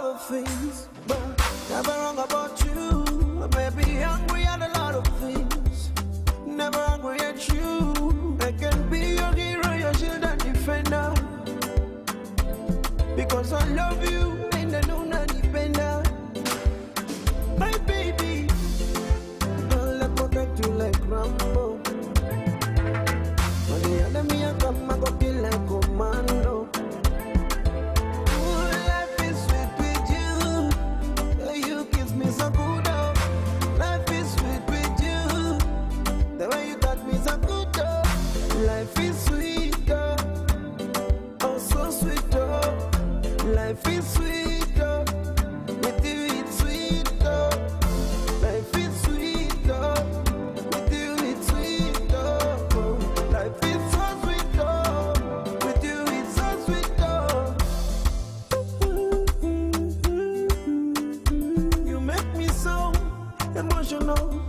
of things, but never wrong about you. I may be angry at a lot of things, never angry at you. I can be your hero, your shield and defender, because I love you and I know not defender. My baby, girl, I protect you like Rambo. When the enemy I come, I go kill like commando. Ooh, life is sweet with you. You kiss me so good, oh. Life is sweet with you. The way you touch me so good, oh. Life is sweet, oh. Oh, so sweet, oh. Life is sweet, oh. With you it's sweet, oh. Life is sweet, oh. With you it's sweet, oh. Life is so sweet, oh. With you it's so sweet, oh. You make me so emotional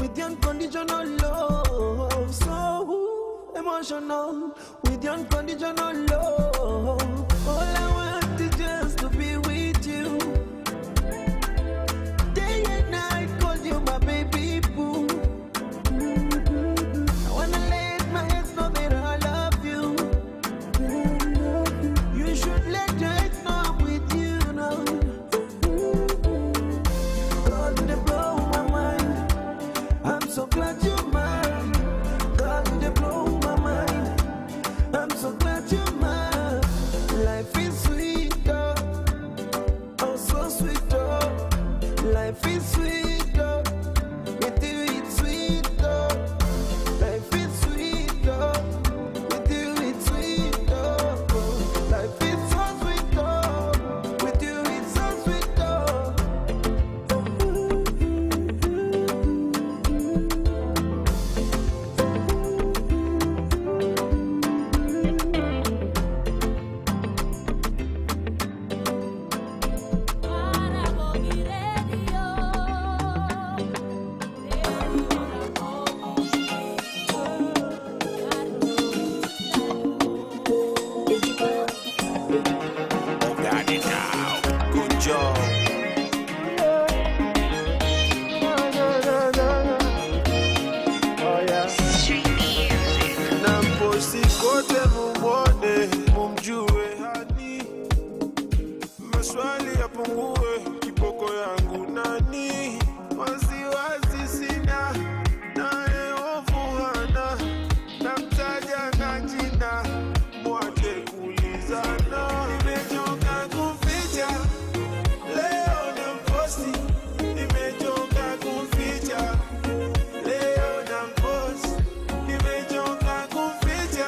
with the unconditional love. So emotional with the unconditional love. All I want is just to be with you. Day and night, call you my baby boo. I wanna let my ex know that I love you. You should let your ex know I'm with you now. God, they blow my mind. I'm so glad you're mine. God, they blow my mind. I'm so glad you're mine. Life is sweet, oh. Oh, so sweet, oh. Life is sweet, oh. With you it's sweet, oh. Life is sweet, oh. With you it's sweet, oh. Life is so sweet, oh. With you it's so sweet, oh. Got it now. Good job. Namposti kote mumwone, mumjue hani, maswali yapungue, kiboko yangu nani, wasiwasi sina, naye hofu hana, namtaja na jina, mwache kulizana. Nimechoka kumficha, leo namposti, nimechoka kumficha, leo namposti, nimechoka kumficha,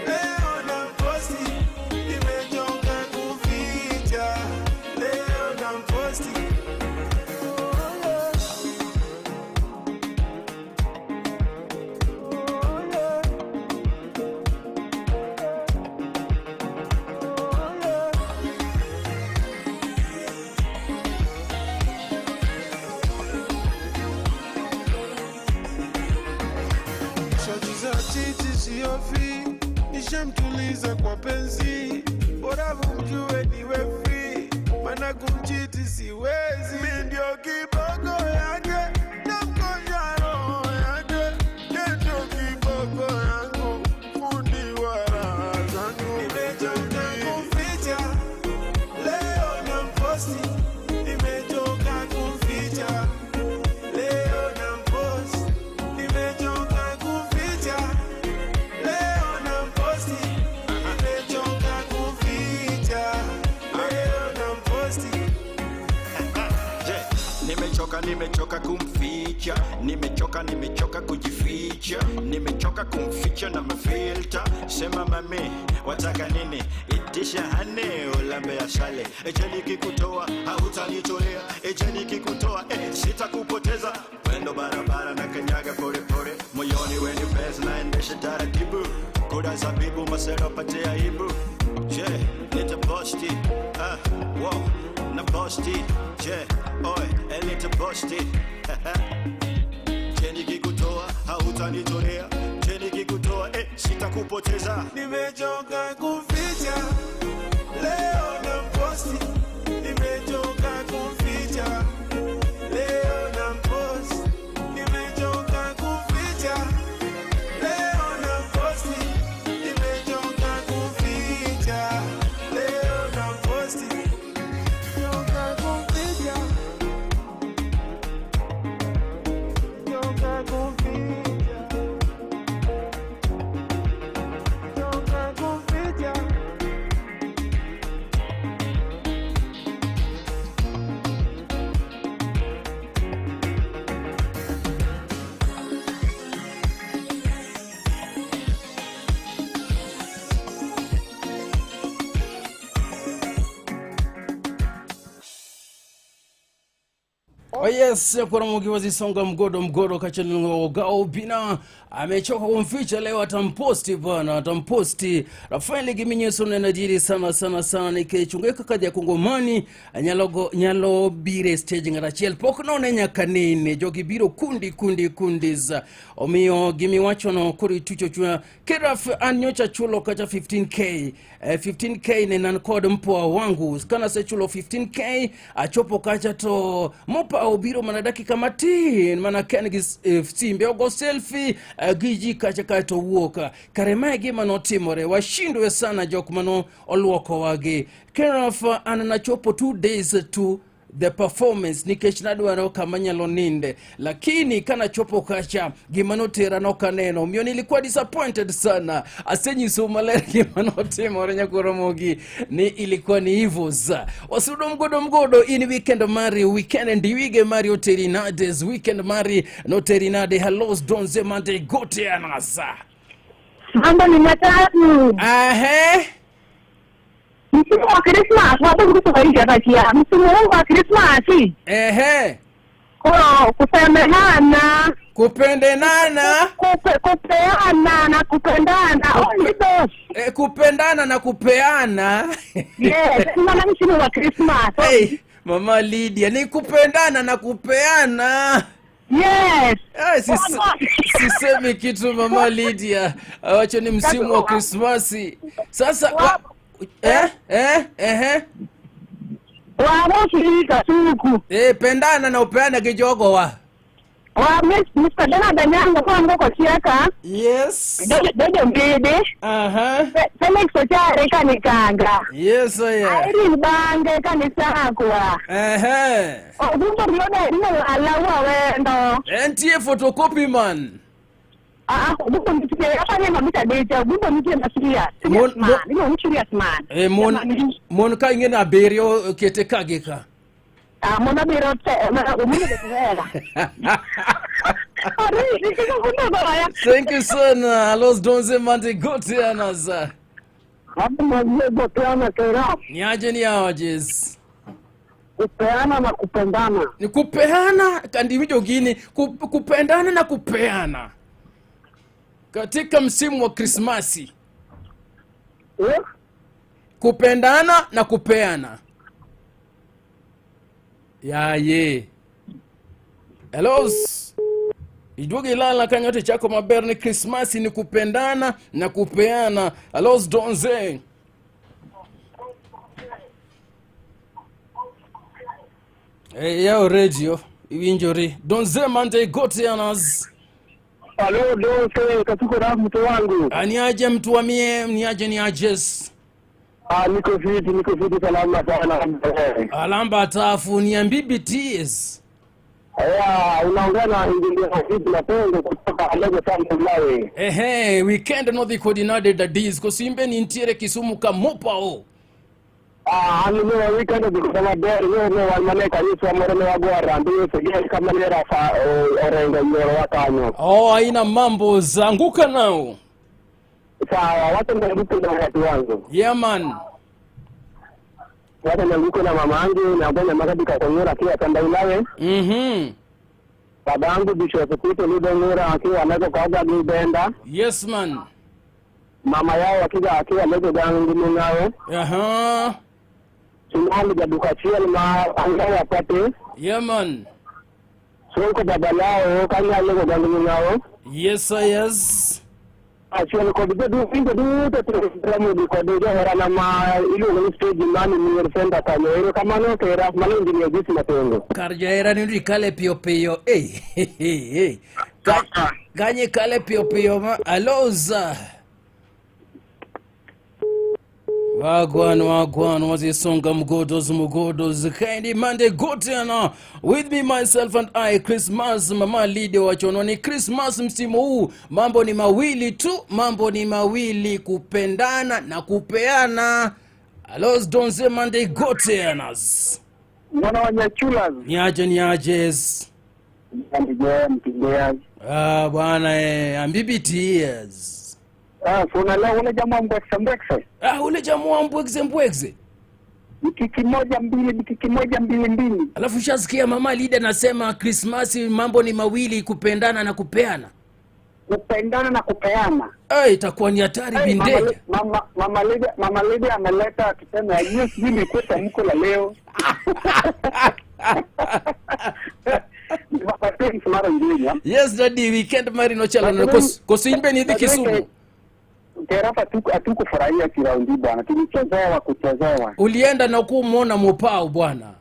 leo namposti, nimechoka kumficha, leo namposti. Shati za titi siofi, nishamtuliza kwa penzi, bora mjue niwe free, maana kumchiti siwezi. Mi ndio kiboko yake, namkoja roho yake, ye ndio kiboko yangu, fundi wa raha zangu. Nimechoka kumficha, leo namposti, nimechoka kumficha, leo namposti, nimechoka kumficha, leo namposti, nimechoka kumficha, leo namposti. Je, nimechoka, nimechoka kumficha, nimechoka, nimechoka kujificha, nimechoka kumficha na mafilta. Sema mami, wataka nini? Itisha hane ulambe asale. Eje nikikutoa hautanitolea, eje nikikutoa sitakupoteza. Pendo barabara na kanyaga pole pole, moyoni weni pesa naendesha taratibu, kura zabibu masero pate aibu. Je, nitaposti wow, naposti je, oi, nitaposti. Je, nikikutoa hautanitolea, je nikikutoa sitakupoteza. Nimechoka kuficha, leo namposti, Oh yes, kuna mugiwazi songa mgodo mgodo kachelungo gao bina amechoka kumficha leo, atamposti bwana, atamposti. Rafael Giminyeso nenajiri sana sana sana nikichungeka kaja kongomani nyalogo nyalo bire stage ngarachiel pok none nyaka nene jogi biro kundi kundi kundis omiyo gimiwachono koro itucho chwa keraf an nyocha chulo kata 15K, 15K ne nan kod mpoa wangu kana sechulo 15K achopo kacha to mopa obiro mana dakika matin mana ken gi simbe ogo selfie, gi ji kacha kaeto wuok kare. Mae gima notimore, washindwe sana jok mano oluokowagi. Keraf an nachopo 2 days to the performance nikech nadwaro kama nyalo ninde, lakini kanachopo kacha gima notera nokaneno, omiyo nilikuwa disappointed sana. Asenyisou maler gima notimore nyakoromogi ni ilikuwa ni hivyo za wasudo mgodo mgodo. In weekend mari weekend ndiwige mari oterinades weekend mari noterinade halos donze mande gote anasa. Mambo ni matatu. Ahe. Msimu wa Krismas wapo kutufarisha katia. Msimu huu wa Krismasi. Kwa kusamehana, kupendenana, kupeana na kupendana. Only those. Kupendana na kupeana. Yes, maana msimu wa Krismas. Hey, Mama Lydia, ni kupendana na kupeana. Yes. Sisemi kitu Mama Lydia. Wacha ni msimu wa Krismasi. Sasa wa, eh eh eh Wamoshirika suku. Pendana na upeana kijogo wa. Wa Mr. Donald Anyango kwa ngoko chiaka. Dojo Mbidi. Felix Ochare kanikanga. Yes, yeah. Irene Bange kanisakwa. Odumbo riode rino alawa wendo. NTA photocopy man. Ah, odumbo nitie hapa ni mabita deja, odumbo nitie na serious. Serious man, ino serious man. Mon ka ing'e abiriyo kete ka gi ka. Ah, mon abiro te, omundo de tera. Ari, nikiko kundo baya. Thank you sana. Alos donze mande gote anaza. Hapo mwenyewe kupeana kera. Niaje ni ajes. Kupeana na kupendana. Ni kupeana kandi gini kupendana na kupeana. Katika msimu wa Krismasi. Eh? Kupendana na kupeana. Yaye. Hello. Iduogo ilala kanyote chako maber ni Krismasi ni kupendana na kupeana. Hello Donze. Hey, yao radio iwinjori. Donze mande gotianas. Halo Donze, katuko na mtu wangu. Niaje mtu wa mie, niaje niajes. Ah, niko fiti salama sana. Alamba tafu niambi BTS. Ya, unaongea na Injinia Hafidh Mapengo kutoka Alego Sana Mlawe. Ehe, weekend nodhi kodi nade dadis kosimbe nintiere Kisumu ka mopao. Ah, an ne weekend dhi kama ber ne ne wan mane kanisa moro ne wago arambe sege kama ne rafa orengo nyoro wa kanyo. Oh, haina mambo zanguka nao. Sawa, wacha nianguke na watu wangu. Yeah man. Wacha nianguke na mama yangu na bwana Magadi Kakonyora akiwa Tandailawe. Baba yangu Bishop Kuto Ludongora akiwa Alego Kaga Gibenda. Yes man. Mama yao akija akiwa Alego Gangu Mungawe. Aha. Simani jaduka chiel ma angawa apate. Yeah man. Sonko baba lao kanya Alego Gangu Mungawe. Yes sir, yes. Achiel kod joduto duto Ramogi kod joherana ma iluongo ni stage mani Mier Center kanyo. Erokamano kera mano Engineer Jisi Mapengo. Kar johera ni kale piyo piyo. Hey, hey, hey. Kanye kale piyo piyo ma aloza. Wagwan wagwan wazisonga mgodos mgodos kaindi mande gotiana with me myself and I. Christmas Mama Lydia wachonwa ni Christmas msimu huu mambo ni mawili tu, mambo ni mawili, kupendana na kupeana. Alos donze mande gotianas. Mwana wa Nyachulas. Niaje niajes. Mpigia. Ah bwana ambibi tears. Ah, so unalewa ule jamaa mbwekse mbwekse. Ah, ule jamaa mbwekze mbwekze. Mkiki 1 2, mkiki 1 2 2. Alafu shasikia mama Lida anasema Krismasi mambo ni mawili, kupendana na kupeana. Kupendana na kupeana. Itakuwa ni hatari bindeja. Mama Lida ameleta tuseme hiyo sijui ilikuwa tamko la leo. Yes daddy, weekend mari no chala kosimbe ni dhi Kisumu. Terafa hatukufurahia kiraundi bwana. Tulichezewa kuchezewa. Ulienda na kumuona Mopao bwana.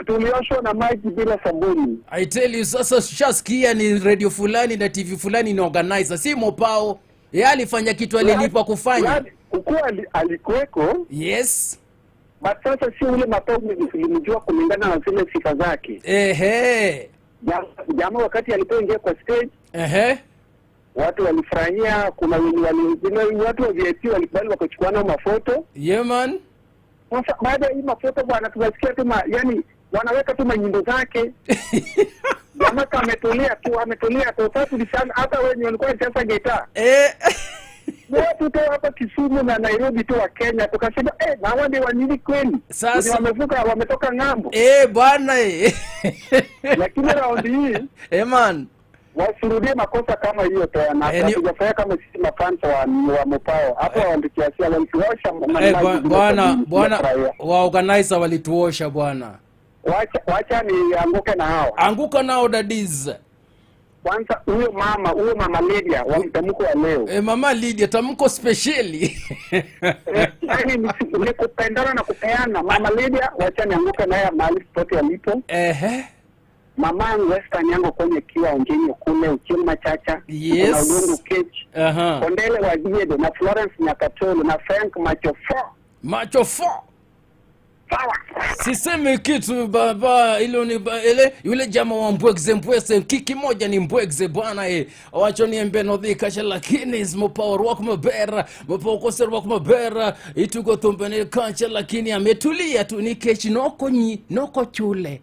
Tulioshwa na maji bila sabuni. I tell you sasa shaskia ni radio fulani na TV fulani ni organizer, si Mopao. Yeye alifanya kitu alilipwa kufanya. Kukuwa alikuweko. Yes. But sasa si ule Mopao tulimjua kulingana na zile sifa zake. Ehe. Jamaa wakati alipoingia kwa stage, ehe, watu walifurahia, kuna wenye watu wa VIP walikubali wakachukua nao mafoto. Yeah man. Sasa baada ya hii mafoto bwana tunasikia tu yani wanaweka tu manyimbo zake. Jamaa ametulia tu, ametulia tu. Sasa tulisema hata wenye walikuwa sasa geta. Watu tu hapa Kisumu na Nairobi tu wa Kenya tukasema na wao ndio wanini kweli. Sasa wamevuka wametoka ng'ambo. Bwana Lakini round hii man wasirudie makosa kama hiyo tena. Hatujafanya kama sisi mafans wa Mopao. Hapo waandikiasia walituosha bwana wa organizer walituosha bwana. Wacha nianguke na hao. Anguka nao daddies. Kwanza huyo mama Lydia wa mtamko wa leo. Mama Lydia tamko speciali. Yaani ni kupendana na kupeana. Mama Lydia wacha nianguke naye mahali popote alipo. Ehe. Mama Western yangu kwenye kiwa ongenyo kule Uchima Chacha. Yes. Na Udongo Kechi. Aha. Kondele wa Diedo na Florence Nyakatolo na Frank Macho 4. Macho 4. Sawa. Sisemi kitu baba, ilo ni ile yule jamaa wa mbwegze mbwese kiki moja ni mbwegze bwana. Wacho niembe nodhi kasha lakini Mopao rock mabera, Mopao koser rock mabera ituko thumbene kacha lakini ametulia tu ni kechi noko nyi noko chule.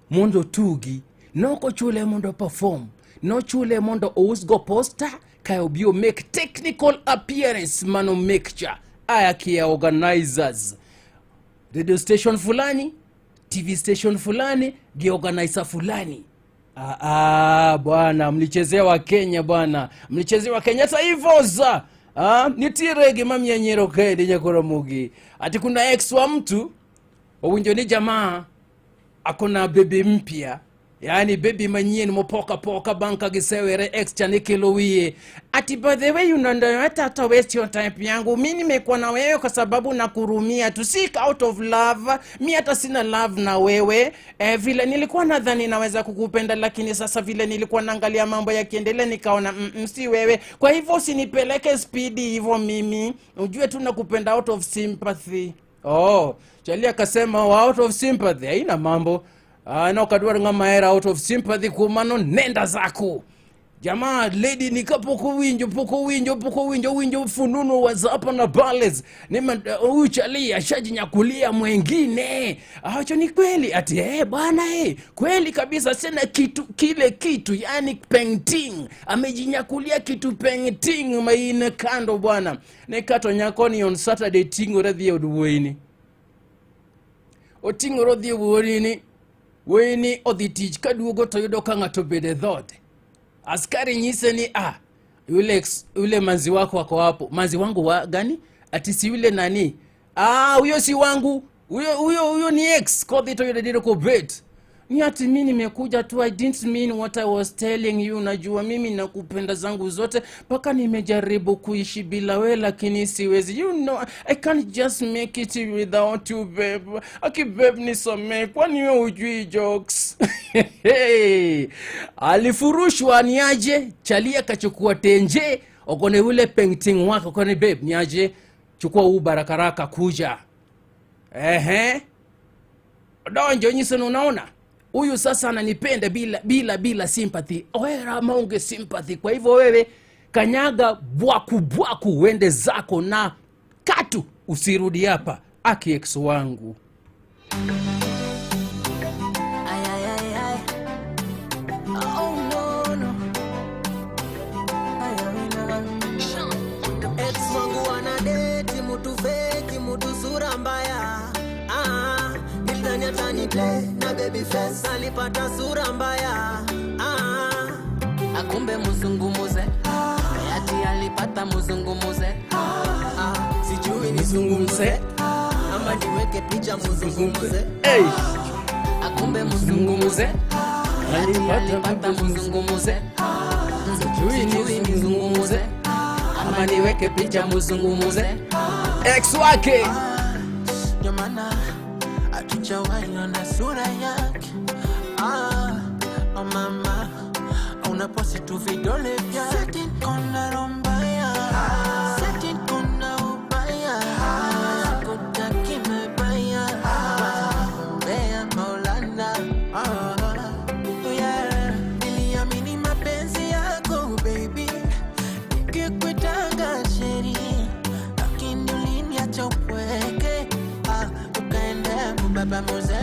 Mondo tugi, noko chule mondo perform, no chule mondo ousgo poster, kayo bio make technical appearance mano make aya kia organizers. Radio station fulani, TV station fulani, gi organizer fulani. Bwana, mlichezewa Kenya bwana. Mlichezewa Kenya hata hivyo. Nitirege mami nyero kedi nyakoromugi. Ati kuna ex wa mtu, owinjo ni jamaa akona baby mpya. Yaani baby manyien mopoka poka banka gisewere ex chanikilo wiye. Ati by the way unandoyota hata waste your time yangu. Mimi nimekuwa na wewe kwa sababu nakurumia to seek out of love. Mimi hata sina love na wewe. Vile nilikuwa nadhani naweza kukupenda lakini sasa vile nilikuwa naangalia mambo yakiendelea nikaona si wewe. Kwa hivyo usinipeleke speed hivyo mimi. Ujue tu nakupenda out of sympathy. Oh, Chali akasema out of sympathy haina mambo. Na ukadwar ngama era out of sympathy kumano nenda zako. Jamaa lady nikapo kuwinjo poko winjo poko winjo winjo fununu wa hapa na balance. Nima huyu Chali ashajinyakulia mwingine. Acho ni kweli ati bwana kweli kabisa sina kitu kile kitu yani painting. Amejinyakulia kitu painting maine kando bwana. Nekato nyakoni on Saturday tingo radhi odwini. Otingo rodhi wuorini. Weni odhi tich kaduogo to yudo ka ng'ato bede dhoode. Askari nyise ni yule manzi wako wako hapo. Manzi wangu wa gani? Ati si yule nani? Huyo si wangu. Huyo ni ex. Kodhi to yudo diro ko bed. Ni ati mimi nimekuja tu, I didn't mean what I was telling you. Najua mimi nakupenda zangu zote paka nimejaribu kuishi bila wewe lakini siwezi. You know I can't just make it without you babe. Aki babe nisamee, kwani wewe hujui jokes? Hey, alifurushwa niaje? Chalia kachukua tenje okone ule painting wako okone babe niaje? Chukua huu barakaraka kuja. Ehe. Donjo nyise unaona? Huyu sasa ananipenda bila sympathy. Oera maunge sympathy. Kwa hivyo wewe kanyaga bwaku bwaku uende zako na katu usirudi hapa. Aki ex wangu. Ay, ay, ay, ay. Oh no no. Ay, ay, ay. Ex wangu anadeti mutu feki mutu sura mbaya. atani play na baby face alipata sura mbaya. Akumbe muzungumuze ati alipata muzungumuze. Sijui nizungumze ama niweke picha muzungumuze. Hey. Akumbe muzungumuze ati alipata muzungumuze. Sijui Sijui nizungumuze ama niweke picha muzungumuze. Ex wake. Ndio maana hatujawahi ona sura yake. Oh mama, unaposti tu vidole vyake. Kona rombaya, seti kona ubaya, sikutaki mabaya, mbea Maulana. Yeah. Niliamini mapenzi yako baby, nikikuitanga sheri, lakini uliniacha upweke. Ukaenda mubaba muze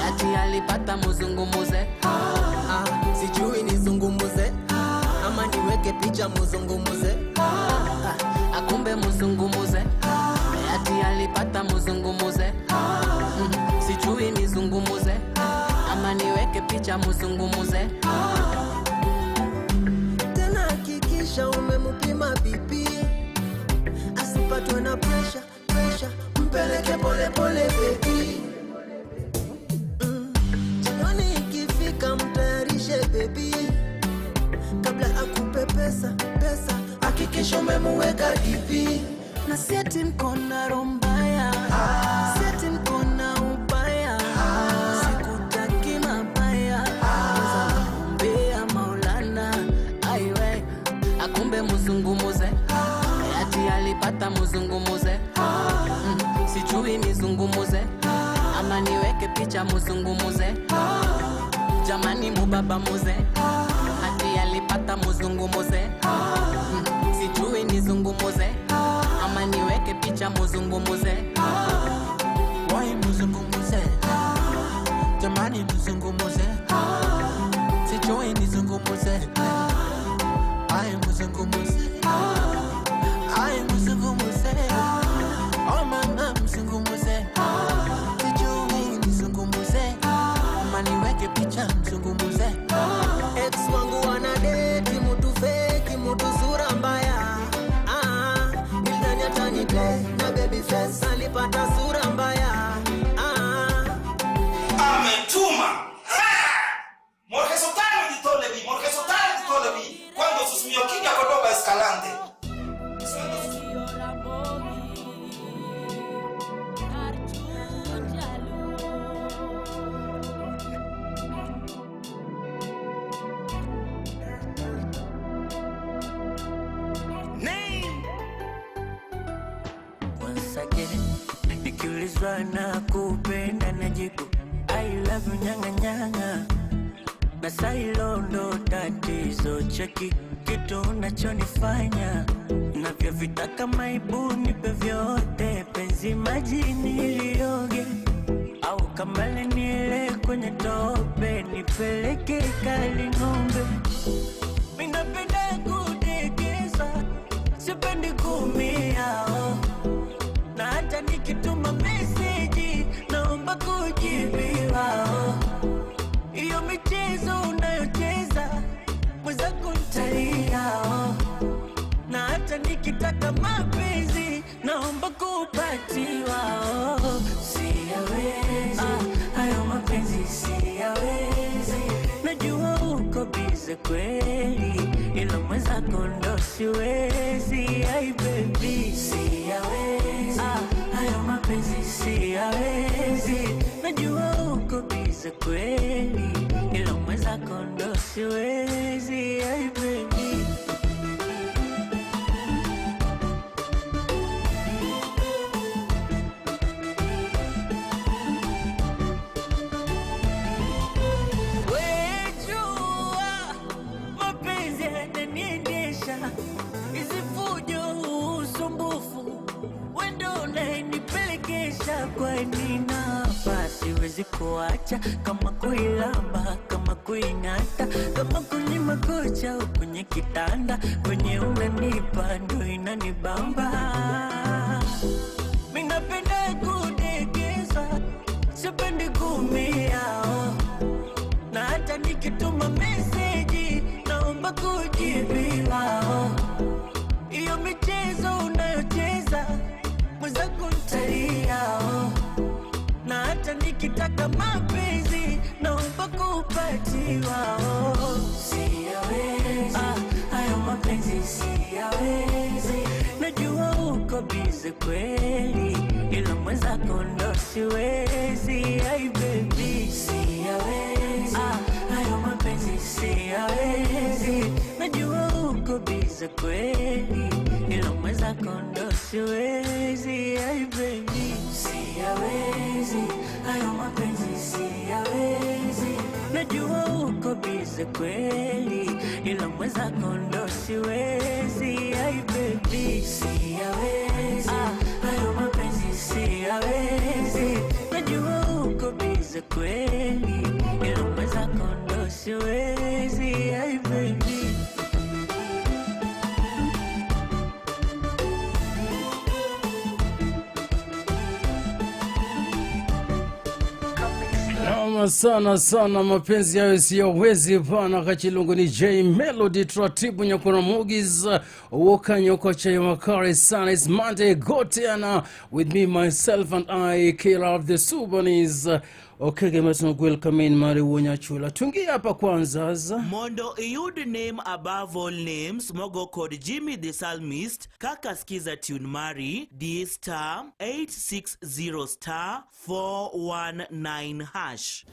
ati alipata muzungumuze. Sijui nizungumuze ama niweke picha muzungumuze. Akumbe muzungumuze ati alipata muzungumuze. Sijui nizungumuze ama niweke picha muzungumuze. Tena hakikisha umempima BP asipatwe na pressure pressure, mpeleke pole pole baby. Jioni ikifika mtayarishe baby, kabla akupe pesa pesa, hakikisha umemuweka DP. Na seti mkona rombaya, seti mkona ubaya, sikutaki mabaya, mbea Maulana. Aiwe akumbe muzungumuze ati alipata muzungumuze. Sijui nizungumuze ama niweke picha muzungumuze. Jamani mubaba muze ati alipata muzungumuze. Sijui nizungumuze ama niweke picha muzungumuze. Why muzungumuze? Jamani muzungumuze, sijui nizungumuze. Ai muzungumuze, ai muzungumuze, oh mama muzungumuze, sijui nizungumuze ama niweke picha mzungumuze. Ex wangu wanadeti mutu feki mutu sura mbaya. Nilidhani atani play na baby face alipata sura mbaya. Ametuma. Morgesotano di Tolevi, Morgesotano di Tolevi, quando susmio Kinga Cordoba Escalante. Once again, nikiulizwa na kupenda najibu I love you nyanga nyanga, na sailo ndo tatizo, cheki kitu unachonifanya navyovitaka, maibu nipe vyote, penzi majini nilioge au kamale nile kwenye tope, nipeleke kali ng'ombe. Mimi napenda kudekezwa, sipendi kuumia oh. Na hata nikituma meseji naomba kujibiwa oh. Iyo michezo unayocheza mwenzako nitalia oh. Na hata nikitaka mapenzi naomba kupatiwa oh. Siyawezi hayo mapenzi siyawezi, najua uko bize kweli, ila mwenzako ndo siwezi. Ai baby siyawezi, hayo mapenzi siyawezi, najua uko bize kweli, ila mwenzako ndo siwezi. Ai baby. Wejua mapenzi yananiendesha, hizi fujo usumbufu, wendo unayenipelekesha. Kwani napa siwezi kuacha, kama kuilamba, kama kuing'ata, kama kwenye makocha au kwenye kitanda, kwenye unanipa ndo inanibamba. Mimi napenda kudekezwa, Sipendi kuumia, oh. Na hata nikituma meseji naomba kujibiwa, oh. Iyo michezo unayocheza mwenzangu nitalia, oh. Na hata nikitaka mapenzi naomba kupatiwa, oh. Siyawezi, hayo mapenzi siyawezi. Najua uko bize kweli, ila mwenzako ndo siwezi. Ay baby, siyawezi, hayo mapenzi siyawezi. Najua uko bize kweli, ila mwenzako ndo siwezi. Ay baby, siyawezi, hayo mapenzi siyawezi. Najua uko bize kweli, ila mwenzako ndo siwezi. Ay baby, siyawezi, hayo mapenzi siyawezi. Najua uko bize kweli, ila mwenzako ndo siwezi. Ay baby. Noma sana sana, mapenzi yayo siyawezi bana. Kachilungu ni J Melody taratibu nyakona Mugis woka nyoko cha makari sana. It's Monday Gotiana with me, myself and I, Killer of the Subanese. Okay, gamesno welcome in Mari Wonyachula. Tungia hapa kwanza za Mondo iyud name above all names mogo kod Jimmy the Psalmist kaka skiza tune mari D star 860 star 419 hash.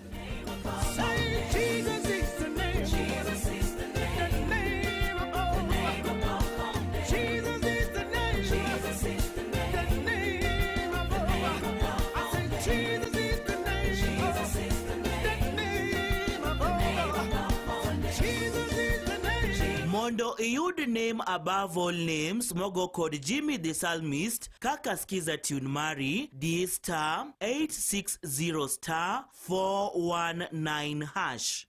Jesus is the name. Jesus is the name. The name above. The name above. Jesus is the name. Jesus is the name. The name above. I say Jesus is the name. Jesus is the name. The name above. Jesus is the name. Mondo iyud name above all names mogo kod Jimmy the Psalmist kaka skiza tune mari D star 860 star 419 hash.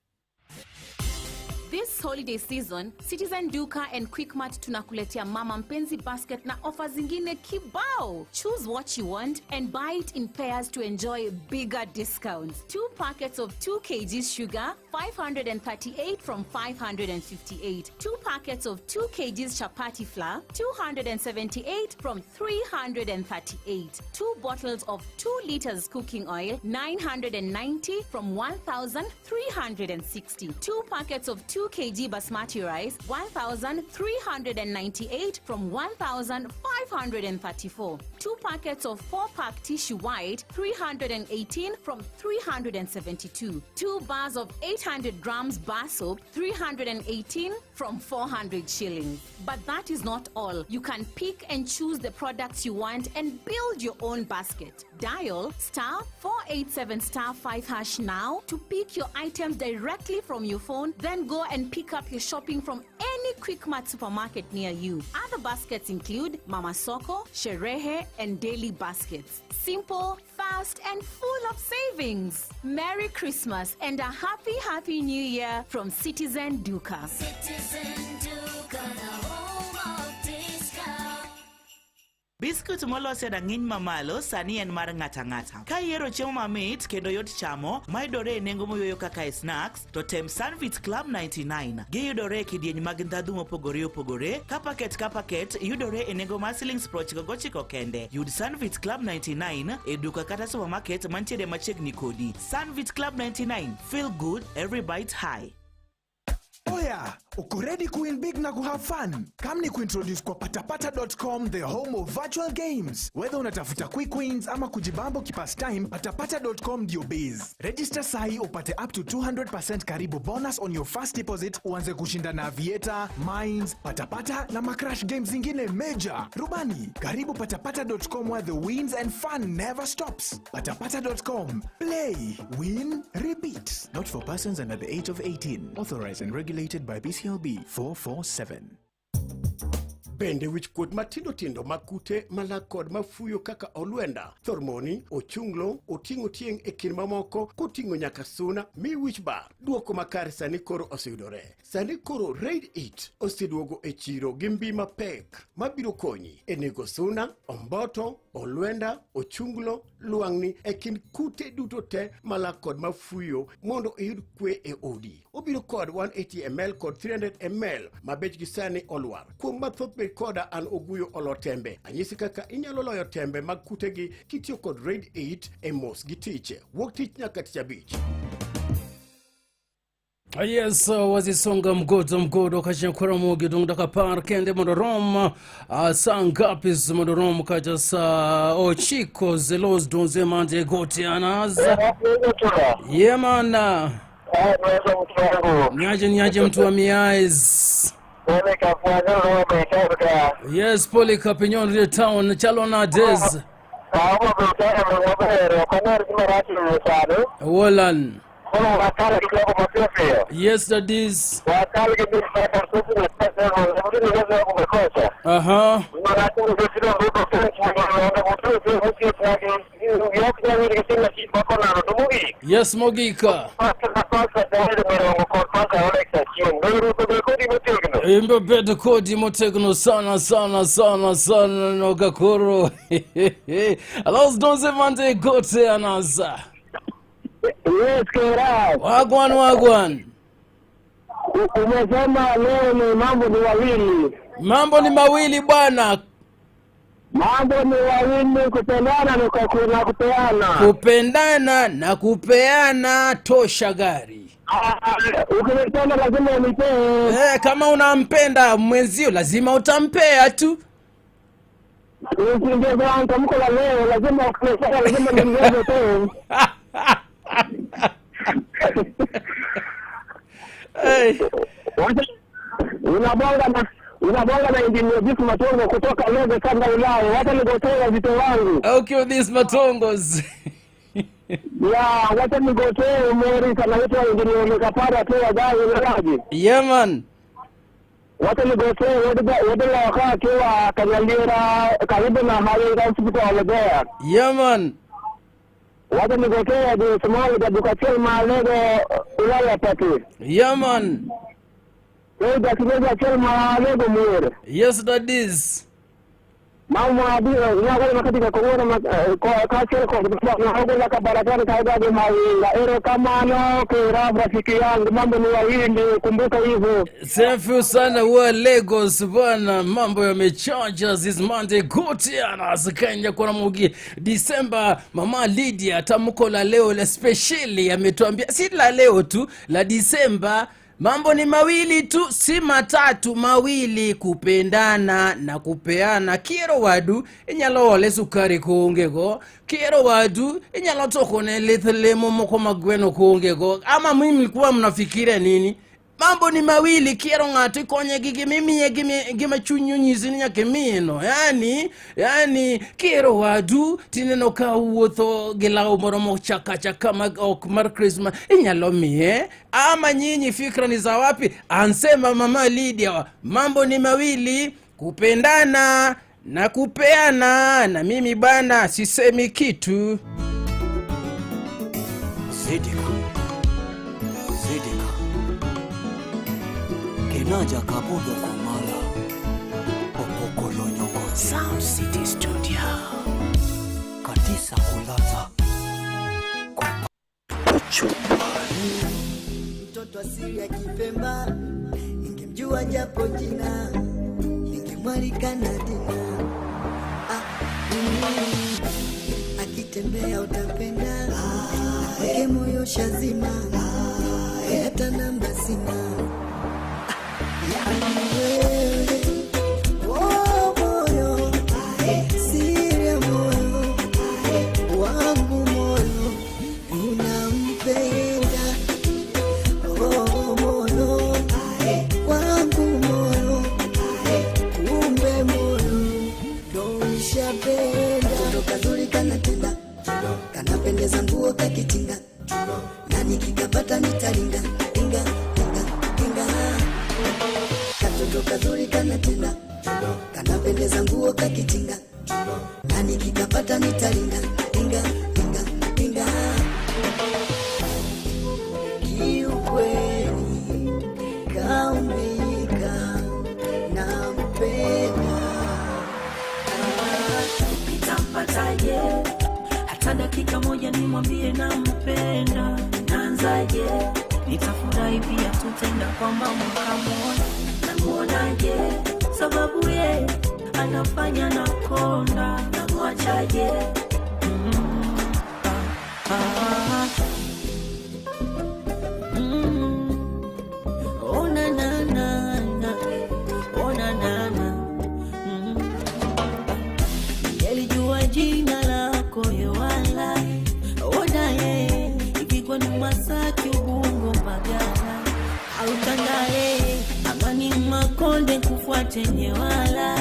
This holiday season, Citizen Duka and Quickmart tunakuletea Mama Mpenzi basket na ofa zingine kibao. Choose what you want and buy it in pairs to enjoy bigger discounts. 2 packets of 2 kg sugar, 538 from 558. 2 packets of 2 kg chapati flour, 278 from 338. 2 bottles of 2 liters cooking oil, 990 from 1,360. 2 packets of 2 kg basmati rice, 1,398 from 1,534. 2 packets of 4-pack tissue white, 318 from 372. 2 bars of 800 grams bar soap, 318 from 400 shillings. But that is not all. You can pick and choose the products you want and build your own basket. Dial star 487 star 5 hash now to pick your items directly from your phone, then go and pick up your shopping from any Quickmart supermarket near you. Other baskets include Mama Soko, Sherehe, and Daily Baskets. Simple, fast, and full of savings. Merry Christmas and a happy, happy New Year from Citizen Duka. Citizen Duka, the home of discount. Biskut molos e rang'iny mamalo sani en mar ng'ata ng'ata. Ka ihero chiemo mamit kendo yot chamo, mayudore e nengo moyueyo kaka e snacks, to tem Sunfit Club 99. Giyudore e kidieny mag ndhadhu mopogore opogore, ka paket ka paket yudore e nengo mar siling 99 kende. Yud Sunfit Club 99 e duka kata supermarket mantiere machiegni kodi. Sunfit Club 99, feel good every bite high. Oya, uko ready kuwin big na kuhave fun? Come ni kuintroduce kwa patapata.com, the home of virtual games. Whether unatafuta quick wins ama kujibamba kipastime, patapata.com ndio base. Register sahi upate up to 200% karibu bonus on your first deposit, uanze kushinda na Aviator, Mines, Patapata na macrash games zingine major. Rubani, karibu patapata.com where the wins and fun never stops. Patapata.com. Play, win, repeat. Not for persons under the age of 18. Authorized and regulated by BCLB 447. Bende wichkuot matindo tindo mag kute malak kod mafuyo kaka olwenda, thormoni, ochunglo, oting'o tieng' e kind mamoko koting'o nyaka suna mi wich bar. Duoko makare sani koro oseyudore. Sani koro Raid It oseduogo e chiro gi mbi mapek mabiro konyi e nego suna, omboto, olwenda, ochunglo, lwang'ni e kind kute duto te malak kod mafuyo mondo iyud kwe e odi. Obiro kod 180 ml kod 300 ml ma bechgi sani olwar. Kuom mathoth bed koda an Oguyo Olo Tembe. Anyisi kaka inyalo loyo tembe mag kutegi kitiyo kod Raid 8 e mos gi tich. Wuok tich nyaka tich abich. Yes, wazisonga mgodo mgodo kachakura mogi dong daka par kende mondo rom saa ngapi mondo rom kata saa ochiko zelos donze mande gotianas yemana niaje niaje mtu wa miais. Yes, Polycarp Nyonri town chalo na des Wolan. Yes, that is. Aha. Yes, Mogika. Imbe bed kodi motegno sana sana sana sana nogakoro. Alos donze mande gote anaza. Yes, Kera. Wagwan wagwan. Umesema leo ni mambo ni wawili. Mambo ni mawili bwana. Mambo ni wawili, kupendana na kupeana. Kupendana na kupeana tosha gari. Ukinipenda lazima unipee. Kama unampenda mwenzio lazima utampea tu. Ukiongeza tamko la leo lazima ukinipenda lazima niongeze tu. Hey. Unabonga na engineer This Matongo kutoka Lagos kanda Ulaya. Wacha nigotee wazito wangu. Okay, this Matongos. Ya, wacha nigotee Mori anaitwa engineer Mikapara tu wa gari Ulaya. Yeah man. Wacha nigotee wadala wakati wa Kanyalira karibu na Highway Hospital Olodea. Yeah man. Wacha nigotee di Somali da Bukachel Malego Ulaya pati. Yeah man. Yes, that is. Mama adira inakwenda katika kuona kwa kwa kwa barakani kaida mawinga ero kama no kera rafiki yangu mambo ni wawili kumbuka hivyo. Safi sana wa Lagos bwana, mambo yamechaja this Monday gotiana sikanya kwa mugi December. Mama Lydia tamko la leo la speciali ametuambia si la leo tu la December. Mambo ni mawili tu, si matatu, mawili: kupendana na kupeana. Kiero wadu inyalo ole sukari kuongego, kiero wadu inyalo tokone lithlemo moko magweno kuongego. Ama mimi mlikuwa mnafikiria nini? Mambo ni mawili, kiero ng'ato ikonye gi gimimiye gima chunyi onyisi ni nyaka imiyeno. Yani kiero wadu tineno ka wuotho gi law moro mochakachaka mag ok mar Christmas inyalo miye. Ama nyinyi fikra ni za wapi? Ansema Mama Lydia, mambo ni mawili, kupendana na kupeana. Na mimi bana sisemi kitu. Sidika Sidika Kenaja kabudo kumala Opokolonyoko Sound City Studio Katisa kulaza Mtoto asili ya Kipemba ningemjua japo jina ningemwalika na dina. Akitembea utapenda weke moyo shazima hata namba sina. Yani wewe oh moyo siri ya moyo wangu moyo unampenda oh moyo wangu moyo kumbe moyo doshapenda. Toto kazuri kanatenda kanapendeza nguo kakitinga na nikikapata nitaringa inga inga inga. Katoto kazuri kanatenda Kanapendeza nguo kakitinga, na nikikapata nitaringa ringa ringa ringa. Kiukweli kaumbika nampenda. Nitampataje? Hata dakika moja nimwambie nampenda. Naanzaje? Nitafurahi pia tutenda kwamba mkamwona. Namuonaje? Sababu ye anafanya na konda. Namwachaje? Oh na na na na, oh na na na. Nilijua jina lako hewala, ona ye ikikwa ni Masaki Ubungo Mbagala au Tandale amani Makonde kufuate nyewala,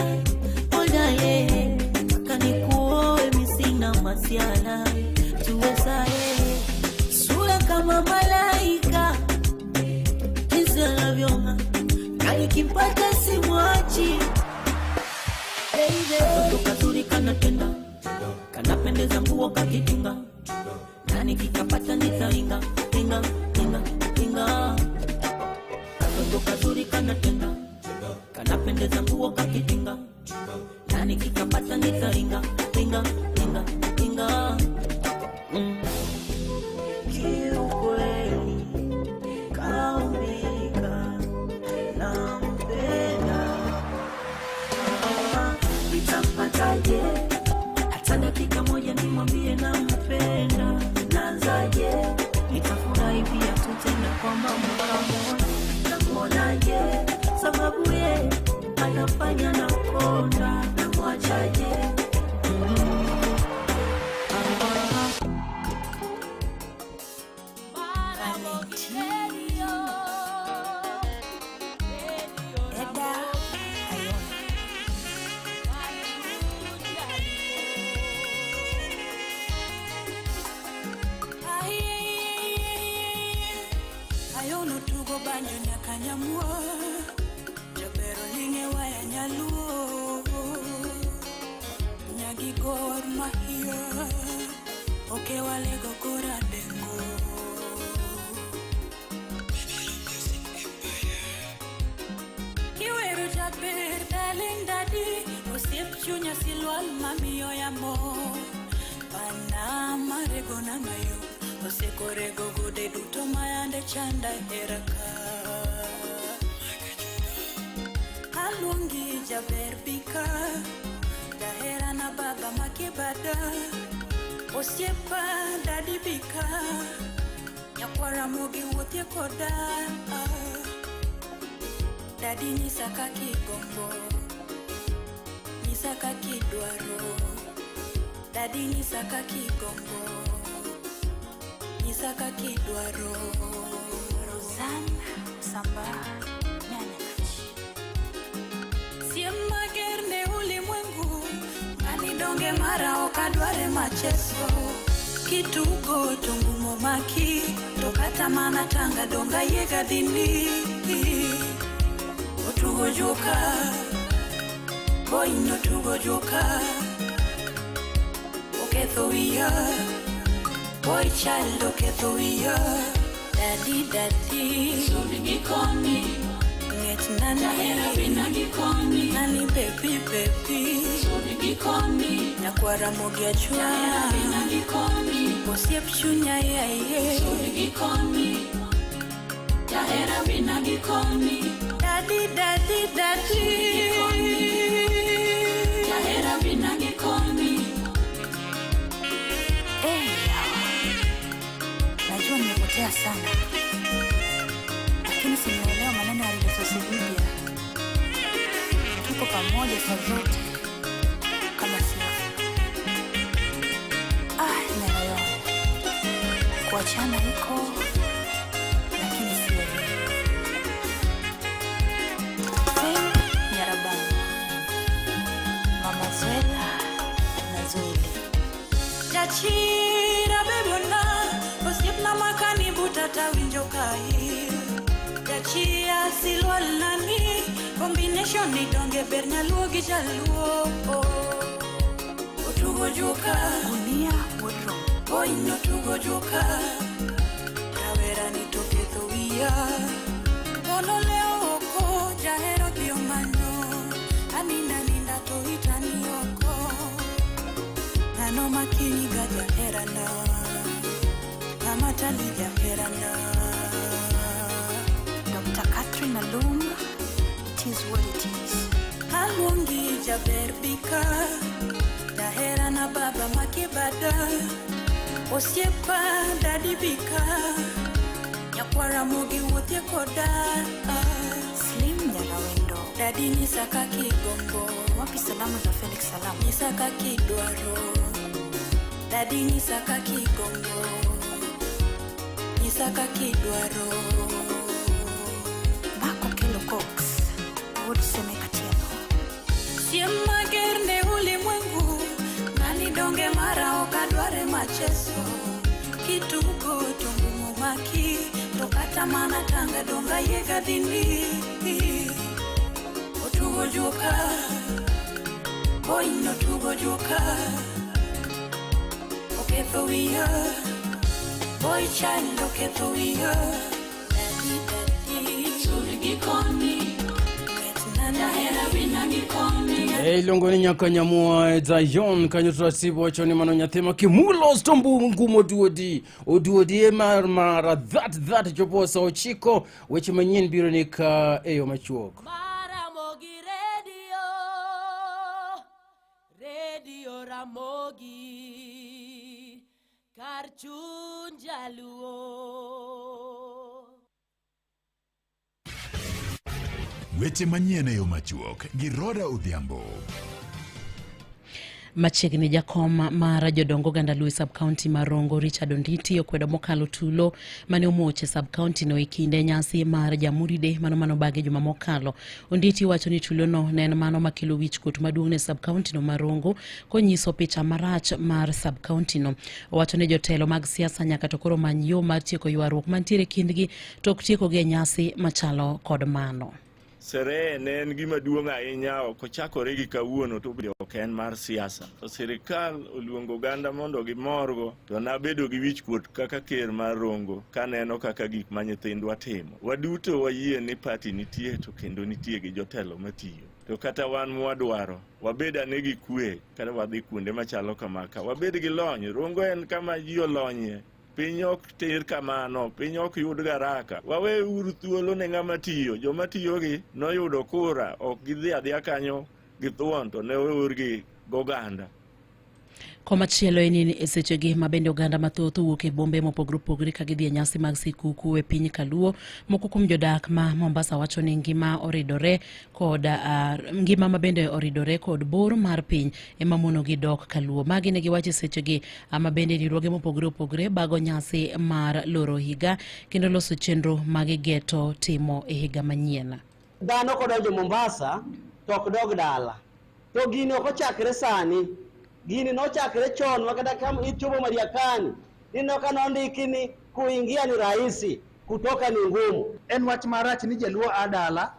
ona ye nataka nikuoe mimi sina masiala tuwe sae sura kama malaika jinsi anavyong'aa na nikimpata simwachi. Katoto kazuri kanatenda, kanapendeza nguo kakitinga, na nikikapata nitaringa ringa ringa ringa. Katoto kazuri kanatenda, kanapendeza nguo kakitinga, na nikikapata nitaringa ringa ringa ringa. Kiukweli kaumbika nampenda. Nitampataje? Hata dakika moja nimwambie nampenda. Naanzaje? Nitafurahi pia tutenda kwamba mkamwona. Namuonaje? Sababu ye anafanya na konda. Namwachaje? Ayono tugo banjo nyaka nyamuo Jabero linge waya nyaluo Nyagi gor mahia Oke walego kora dengo Kiweru jaber darling daddy Osiep chunya silwal mamiyo yamo Pana marego na mayo Osekorego gode duto mayande chanda heraka Aluongi jaber bika Dahera na baba makibada Osiepa dadi bika Nyakwara mogi wuothie koda Dadi nyisa kaka igombo Nyisa kaka idwaro Dadi nyisa kaka igombo Nyisa kaka idwaro Rosanna Samba Nyanyakachi Siem mager ne ulimwengu Ng'ani donge mara ok adware macheso Kitugo to ngumo maki To kata mana tanga donga yiega dhini Otugo joka Boy otugo joka Oketho wiya Boy child oketho wiya Daddy daddy Sudi gi koni Ng'ech nani Jahera bina gi koni Nani baby baby Sudi gi koni Nyakwara mogi achwa Jahera bina gi koni Osiep chunya yaye Sudi gi koni Jahera bina gi koni Daddy daddy daddy Sudi gi koni Jahera bina gi koni. Hey, najua nimepotea sana, lakini simeelewa maneno ya Rilesosibibia. Tuko pamoja saa zote kama siafu. Ah, naelewa kuachana iko, lakini sio hivi. Faith Nyarabani, Mama Zwela na Zweli. Jachira bebona osiepna makani butata winjo kai Jachia silwal nani combination Combination ni donge ber nyaluo gi jaluo. Otugo juka. Gunia wodro. Boy no tugo juka. Rawera ni to ketho wiya. Polo leo oko, jahero dhi omanyo. Aninda ninda to itani oko. Ng'ano makinyi ga jaherana. Ng'ama tani jaherana. Dr. Catherine Alum, it is what it is. Aluongi jaber bika. Jaherana baba makibada. Osiepa dadi bika. Nyakwara mogi wuothie koda. Slim Nyarawendo. Dadi nyisa kaka igombo. Wapi salamu za Felix Salamu? Nyisa kaka idwaro. Dadi nyisa kaka igombo. Nyisa kaka idwaro. Bako Kelo Cox. Wuod Seme Katieno. Siem mager ne ulimwengu. Nani donge mara ok adware macheso. Kitugo to ngumu maki. To kata mana tanga donga yiega dhini. Otugo juka. Boy no tugo juka. Oketho wiya. Boy child oketho wiya. Daddy daddy. Suri gi koni. Jahera bina gi koni. E, iluongo ni nyaka nyamua Zion kanyo taratibu wacho ni mano nyathi ma kimulos to ngumo duodi oduodi e mar mara that that chopo sa 9 weche manyien biro ni ka e yo machuok. Ramogi Radio, Radio Ramogi, kar chuny jaluo. Weche manyien e yo machuok gi Roda Odhiambo. Machiegni jakom mar jodong oganda Luo e sub-county mar Rongo Richard Onditi okwedo mokalo tulo mane omuoch e sub-county no e kinde nyasi mar Jamhuri Day mano manobagi juma mokalo. Onditi wacho ni tulono ne en mano makelo wichkuot maduong' ne sub-county no mar Rongo konyiso picha marach mar sub-county no. Owacho ni jotelo mag siasa nyaka to koro many yo mar tieko ywaruok mantiere kindgi to ok tiekogi e nyasi machalo kod mano. Sherehe ne en gima duong' ahinya, ok ochakore gi kawuono to bende ok en mar siasa. To sirikal oluongo oganda mondo gimorgo, to nabedo gi wichkuot kaka ker mar Rongo kaneno kaka gik ma nyithindwa timo. Waduto wayie ni party nitie to kendo nitie gi jotelo matiyo. To kata wan mwadwaro, wabed ane gi kwe kata wadhi kuonde machalo kamaka. Wabed gi lony, Rongo en kama ji olonyie. Piny ok ter kamano, piny ok yud garaka. Wawe uru thuolo ne ng'ama tiyo. Joma tiyogi noyudo kura, ok gidhi adhiya kanyo gi thuon to ne oorgi goganda. Komachielo en ni e sechegi ma bende oganda mathoth owuok e bombe mopogore opogore ka gidhi e nyasi mag sikuku e piny Kaluo. Moko kuom jodak ma Mombasa wacho ni ngima oridore kod ngima ma bende oridore kod bor mar piny ema monogi dok Kaluo. Magi ne giwacho e sechegi ma bende riwruoge mopogore opogore bago nyasi mar loro higa kendo loso chenro ma gigeto timo e higa manyien. Dhano kodonjo Mombasa to ok dog dala. To gini ok ochakre sani. Gini nochakre chon ma kata kama ichopo Mariakani, ineno ka nondiki ni kuingia ni rahisi, kutoka ni ngumu. En wach marach ni jaluo a dala,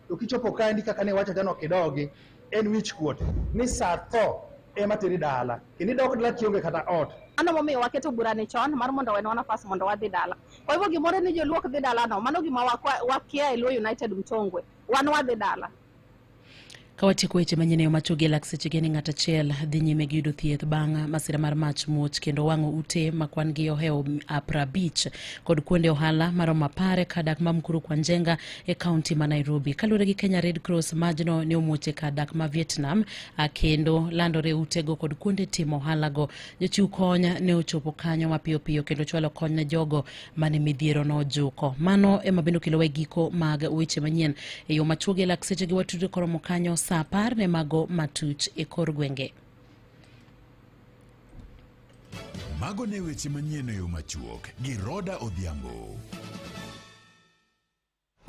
to kichopo kaendi kaka ne iwacho chon ok idogi, en wich kuot ni sa tho ema teri dala, kendo idok dala kionge kata ot. Mano momiyo waketo burani chon mar mondo owenwa nafas mondo wadhi dala. Kwa hivyo gimoro ni joluo ok dhi dala no, mano gima wakia e Luo United Mtongwe. Wan wadhi dala. Ka watieko weche manyien e yo machuok gi lak sechegi ni ng'at achiel dhi nyime gi yudo thieth bang' masira mar mach muoch kendo wang'o ute ma kwan gi ohewo 50 kod kuonde ohala maromo 10 kar dak ma Mukuru kwa Njenga e kaunti ma Nairobi. Kaluwore gi Kenya Red Cross, majno ne omuoch e kar dak ma Vietnam kendo landore utego kod kuonde timo ohalago. Jochiw kony ne ochopo kanyo mapiyo piyo kendo chwalo kony ne jogo mane midhiero nojuko. Mano ema bende okelowa e giko mag weche manyien e yo machuok gi lak sechegi watudre koromo kanyo sa 10 ne mago matuch e kor gwenge. Mago ne weche manyien e yo machuok gi Roda Odhiambo.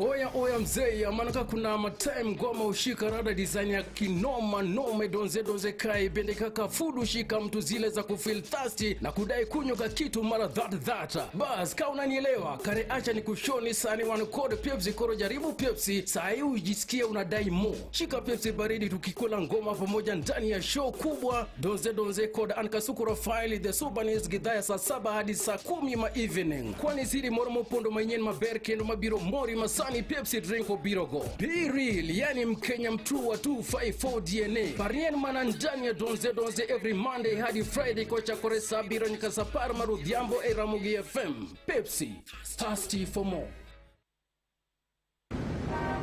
Oya oya mzee, maana kuna matime ngoma ushika rada design ya kinoma noma donze donze kai bende kaka food ushika mtu zile za kufeel thirsty na kudai kunywa ka kitu mara that that. Bas ka unanielewa, kare acha ni kushoni sani one code Pepsi koro jaribu Pepsi, saa hii ujisikie unadai mo. Shika Pepsi baridi tukikula ngoma pamoja ndani ya show kubwa donze donze code Ankasuku Rafaeli the Subanese gidhaya saa 7 hadi saa 10 ma evening. Kwani siri moro mopondo manyien maber kendo mabiro mori masani Pepsi drink obirogo. Be real, yani Mkenya mtrue wa 254 DNA. Parien mana ndani ya donze donze every Monday hadi Friday kochakore saa abiriyo nyaka saa apar mar odhiambo e Ramogi FM. Pepsi, thirsty for more.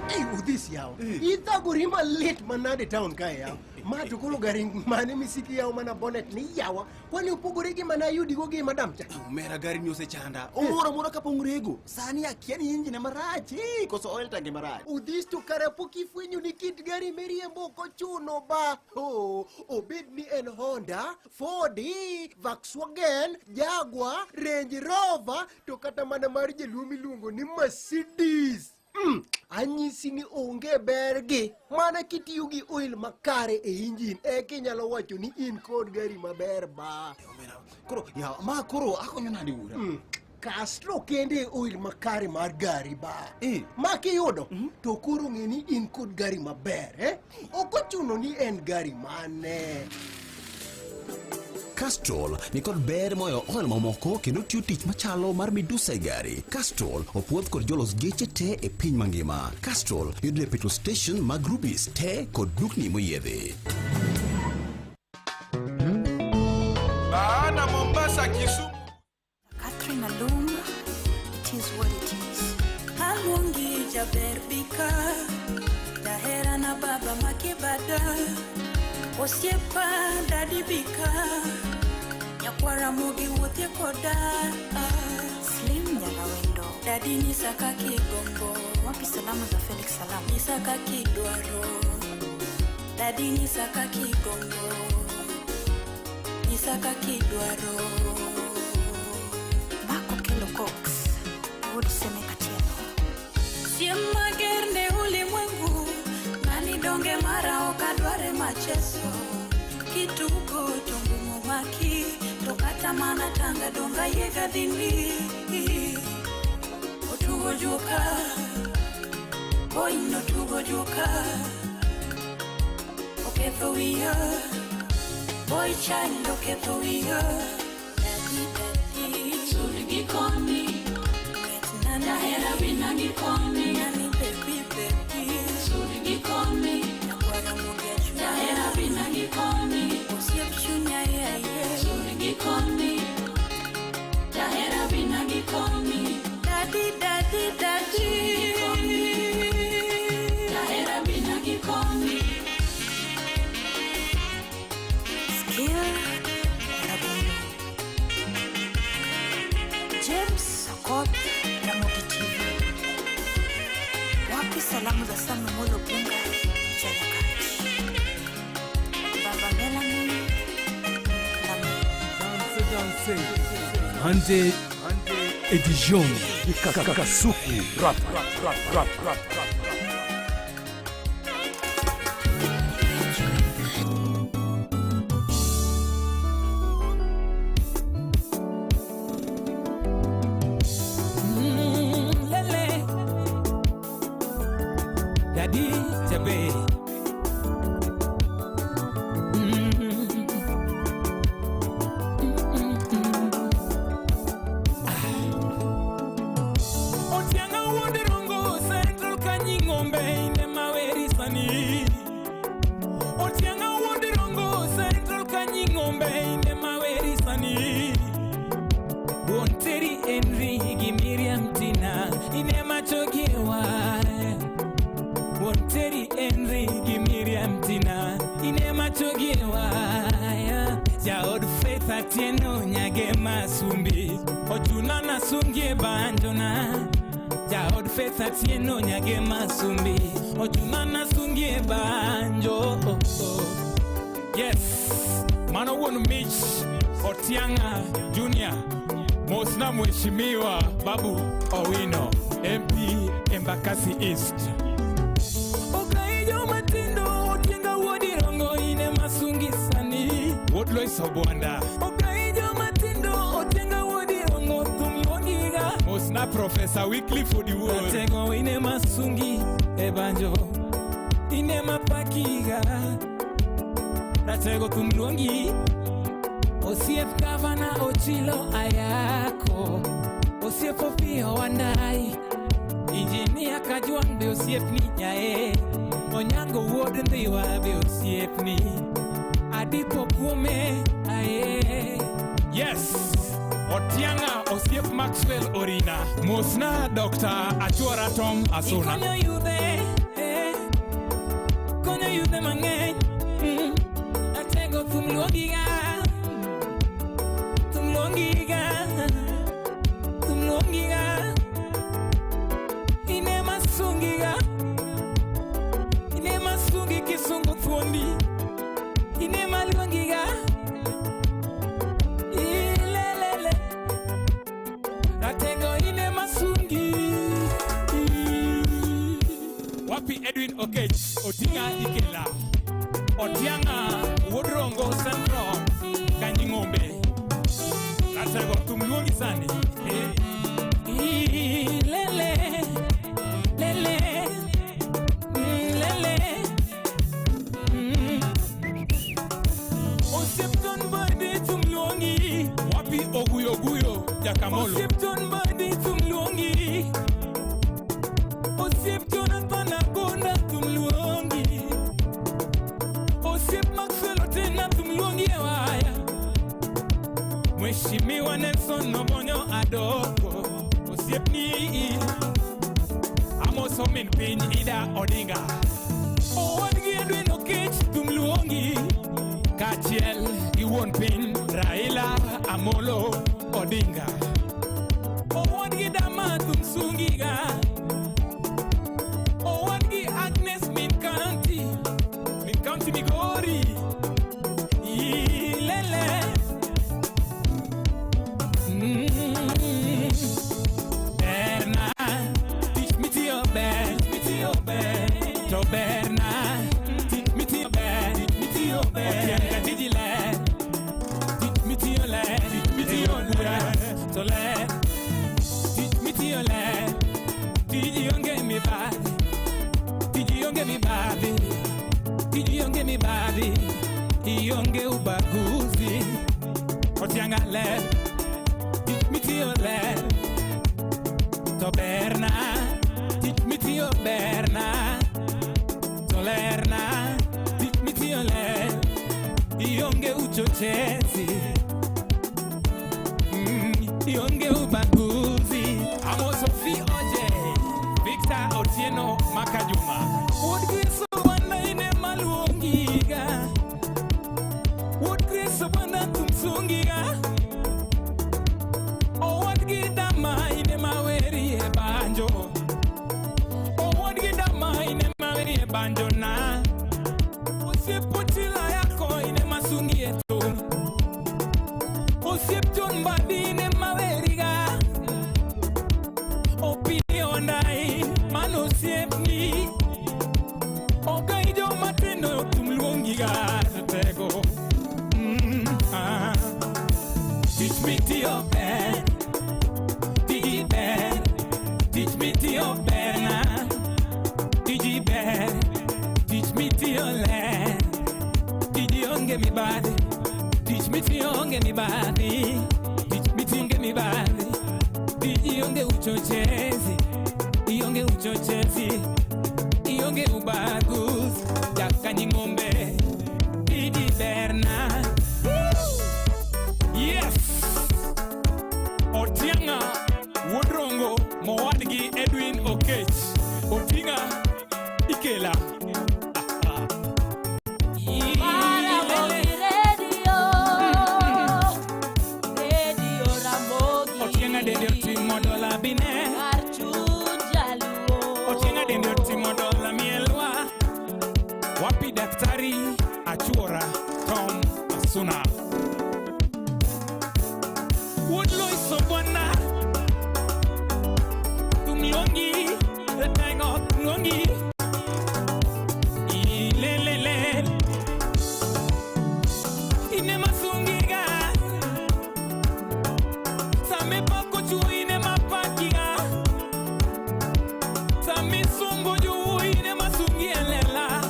Ei, Udhis yawa. Ithagori malit manade town kae yawa. Ma to koro gari mane misiki yawa mana bonnet ni yawa. Kwani opogore gi mana ayudigo gi madam cha? Omera gari ni osechanda. Omoro amora kapong' rego. Sani akia ni engine marach. Koso oil tank marach. Udhis to kara pok ifwenyo ni kit gari miriembo ok ochuno ba. Oh, obed ni en Honda, Ford, Volkswagen, Jaguar, Range Rover to kata mana mar jaluo miluongo ni Mercedes. Anyisi ni onge bergi mana kitiyo gi oil makare e engine eka inyalo wacho ni in kod gari maber ba. Koro yawa ma koro akonyo nade wuora? Castrol kende e oil makare mar gari ba. Ma kiyudo to koro ng'e ni in kod gari maber eh? Ok ochuno ni en gari mane. Castrol ni kod ber moyo oil mamoko kendo tiyo tich machalo mar midusa e gari. Castrol opuodh kod jolos geche te e piny mangima. Castrol yudore e petrol station mag Rubis te kod dukni moyiedhi. Baana Mombasa Kisumu. Catherine Alum, it is what it is. Aluongi jaber bika, jahera na baba makibada, osiepa dadi bika, nyakwara mogi wuothie koda. Slim Nyalawendo, Dadi nyisa kaka igombo, wapi salamu za Felix Salamu? nyisa kaka idwaro. Dadi nyisa kaka igombo, nyisa kaka idwaro. Marco Kelo Cox, Wuod Seme Katieno. Siem mager ne ulimwengu, ng'ani donge mara ok adware macheso. Kitugo to ngumu maki, to kata mana tanga donga yiega dhini. Otugo juka, boy no tugo juka. Oketho wiya, boy child oketho wiya. Daddy, daddy, sud gi koni. Jahera bina gi koni. Nani baby, baby, sud gi koni. Nyakwara mogi achuna. Jahera bina gi koni. Osiep chunya yeah. Sud gi koni. Jahera bina gi koni. Daddy, daddy, daddy. Jahera bina gi koni. Skill Rabolo. James Okoth, Ramogi TV. Wapi salamu za Sam Molo Bunga, Janyakach. Baba Melanie Danse, danse. Monday Edition Kasuku Rap rap rap rap rap rap. Lele. Daddy Jabe. Otianga wuod Rongo Central kanyi ng'ombe ine maweri sani. Otianga wuod Rongo Central kanyi ng'ombe ine maweri sani. Wuon Terry Henry gi Miriam Tina ine machogie ware. Wuon Terry Henry gi Miriam Tina ine machogie waya. Jaod Faith Atieno nyage masumbi ochuna nasungie banjona. Jaod Faith Atieno nyage masumbi ochuna nasungie banjo. Yes, mano wuon Mich Otianga Junior. Mosna mheshimiwa Babu Owino. MP Embakasi East. Okai joma tindo Otienga wuodi Rongo ine masungi sani. Wuod Lois Obwanda. Okai joma tindo Otienga wuodi Rongo thum luongiga. Mosna Professor Wycliffe Odiwuor. Ratego ine masungi e banjo. Ine mapakiga. Ratego thum luongi. Osiep gavana Ochilo Ayako. Osiep Opiyo Wandayi. Injinia Kajwang' be osiepni nyae. Onyango wuod Ndhiwa be osiepni. Adipo kuome ae. Yes, Otianga osiep Maxwell Orina. Mosna Dr. Achuora Tom Asuna. Ikonyo yudhe, konyo yudhe mang'eny. Atego thum luongiga. Thum luongiga. Thum luongiga. Ine masungiga. Ine masungi kisungu thuondi. Ine maluongiga. Ilelele. Ratego ine masungi. Wapi Edwin Okech, Otinga Ikela. Otianga wuod Rongo Central, Kanying'ombe. Ratego thum luongi sani. Lele, lele, lele. Osiep John Mbadi thum luongi. Wapi Oguyo Guyo Jakamolo. Osiep John Mbadi thum luongi. Osiep Jonathan Agonda thum luongi. Osiep Maxwell Otena thum luongi e waya. Mheshimiwa Nelson Obonyo Adoko. Osiepni. Amoso min piny Ida Odinga. Owadgi Edwin Okech thum luongi. Kaachiel gi wuon piny Raila Amolo Odinga. Owadgi Dama thum sungiga. Owadgi Agnes min county. Min county Migori. Ilele. Berna, tich mitiyo ber, mitiyo ber, to berna, tich mitiyo ber, tich mitiyo ber, Otienga tiji ler, tich mitiyo ler, tich mitiyo ler, to ler, tich mitiyo ler, tiji onge mibadhi, tiji onge mibadhi, tiji onge mibadhi, ionge ubaguzi, Otienga ler, tich mitiyo ler. To berna, tich mitiyo berna, to lerna, tich mitiyo ler, ionge uchochezi, ionge ubaguzi. Amos Sophie Oje, Victor Otieno Makajuma. Wuod Grace Obanda ine maluongiga. Wuod Grace Obanda thum sungiga. Owadgi Dama ine maweri e banjo. Owadgi Dama ine maweri e banjo na. Osiep Ochila yako ine masungi e thum. Osiep John Mbadi ine maweriga. Opiyo Wandayi mano osiepni. Ogai joma tindo thum luongiga ratego. Tich mitiyo ber, tiji ber, tich mitiyo ber na, tiji ber, tich mitiyo ler, tiji onge mibadhi, tich mitiyo onge mibadhi, tich mitiyo onge mibadhi, tiji onge uchochezi, ionge uchochezi, ionge ubaguzi, Jakanying'ombe, tiji ber na. Yes! Otianga wuod Rongo mowadgi Edwin Okech. Otinga Ikela. Ramogi Radio, Radio Ramogi. Otienga dende otimo dola bine. Kar chuny jaluo. Otienga dende otimo dola mielwa. Wapi daktari Achuora Tom Asuna. Wuod Lois Obwana. Thum luongi. luongi Ilelele Ine masungiga Sami pako chuo ine mapakiga Sami sungo juu ine masungi elela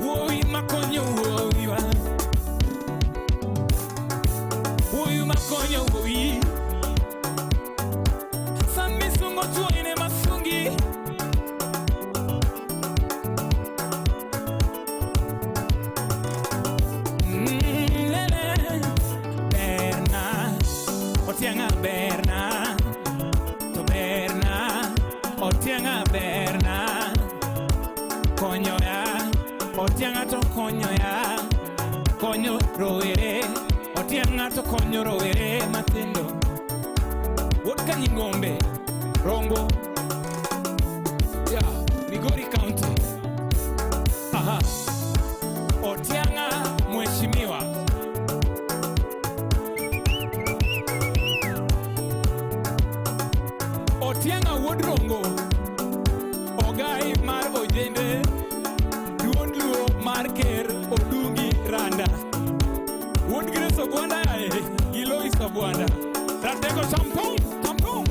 Woi makonyo woi wa Woi makonyo woi Sami sungo chuo ine masungi Lele Berna Otianga Berna To Berna Otianga Berna Konyo ya Otianga to konyo ya Konyo rowere Otianga to konyo rowere matindo Wuod Kanyingombe Rongo Ya Migori County Aha Otianga mheshimiwa Otianga wuod Rongo Ogai mar ojende Duond luo mar ker Odungi Randa Wuod Grace Ogwanda ae gi Lois Ogwanda Ratego tampon tampon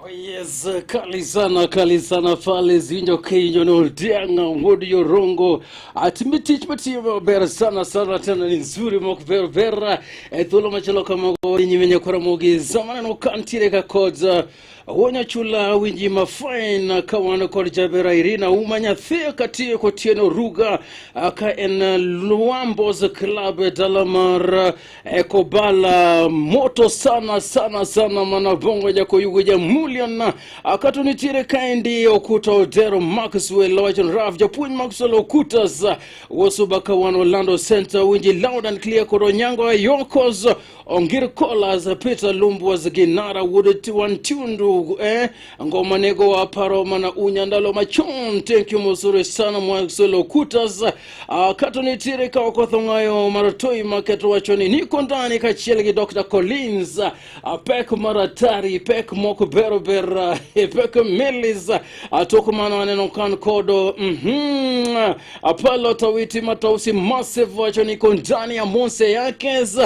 Oh yes, kali sana pale zinjo kinjo no Otianga wuod Yorongo atimi tich matiyo maber sana sana tena ni nzuri mok ber ber e thuolo machalo kamago nyime nyakora mogi zamaneno kantiere ka kod wonya chula winji ma fine ka wan kod Jabera Irina uma nyathi katiyo kotieno ruga ka en Luambo's Club e dala mar Kobala moto sana sana sana mana bongo jakoyugo ja Mulian kato nitiere kaendi Okuta Odero Maxwell wacho Raf japuonj Maxwell Okutas wosuba ka wan Orlando Center winji loud and clear kod Onyango Ayokos Ongir Kolas Peter Lumbwas Ginara Wuod Wan Tundu ngoma nego waparo mana unya ndalo machon thank you muzuri sana Maxwell Okutas kato nitiere ka okotho ng'ayo mar Toi Market wacho ni niko ndani kachiel gi Dr. Collins pek maratari pek moko ber ber pek milis tok mano aneno kan kodo Apollo Tawiti Matausi Massive wacho niko ndani ya Monse Yakes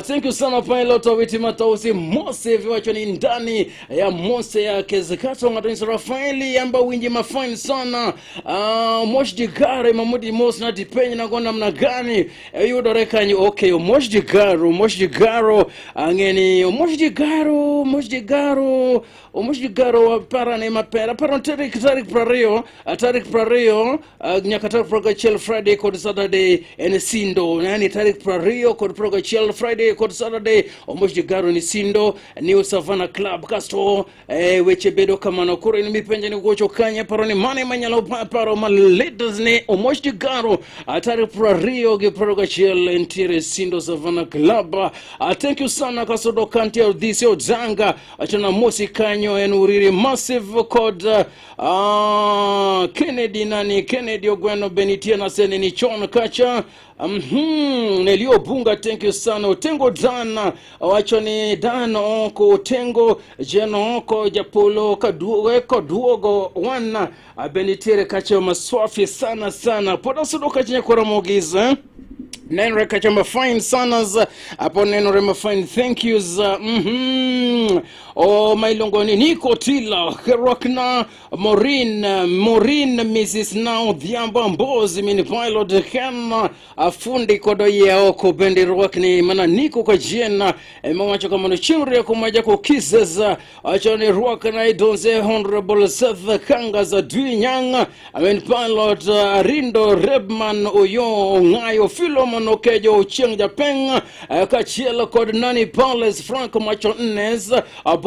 thank you sana Pilot Tawiti Matausi Massive wacho ni ndani ya Monse Yakes kato ng'ato ni Rafaeli amba winji mafine sana Mosh Digare Mamudi Mos na dipenya na gona namna gani yudore kanyo okay Mosh Digaro angeni Mosh Digaro para ne mapera paro tarik prariyo nyaka tarik 21 Friday kod Saturday en Sindo yani tarik 20 kod 21 Friday kod Saturday Omosh Digaro ni Sindo New Savannah Club kasto weche bedo kamano koro in mipenje ni gocho kanye paro ni mane manyalo paro ma leaders ni Omosh Digaro tarik 20 gi 21 entiere Sindo Savannah Club thank you sana kasodo kanti this Odzanga achana mosi kanyo en uriri massive kod Kennedy nani Kennedy Ogweno Benitia na sene ni chon kacha Nelio Bunga thank you sana Otengo Dan wacho ni Dan oko Otengo Jeno oko Japolo kaduogo koduogo wana Benitiere kacha maswafi sana sana poda sudo kacha nyakora mogiza Nenre kacha ma fine sanas apo nenre ma fine thank yous. O ma iluongo ni Nico Tila Rokna Morin Morin Mrs. Na Odhiambo Mbozi min pilot Ken afundi kod oyiewo oko bende rwakni mana Nico Kajien ema wacho kamano chieng' rieko ma jako Kisses wacho ni rwakna idonze Honorable Seth Kangas Adwi Nyang' min pilot Arindo Rebman Oyo Ong'ayo Philemon Okejo Ochieng' Japeng kaachiel kod Nani Palace Frank Machones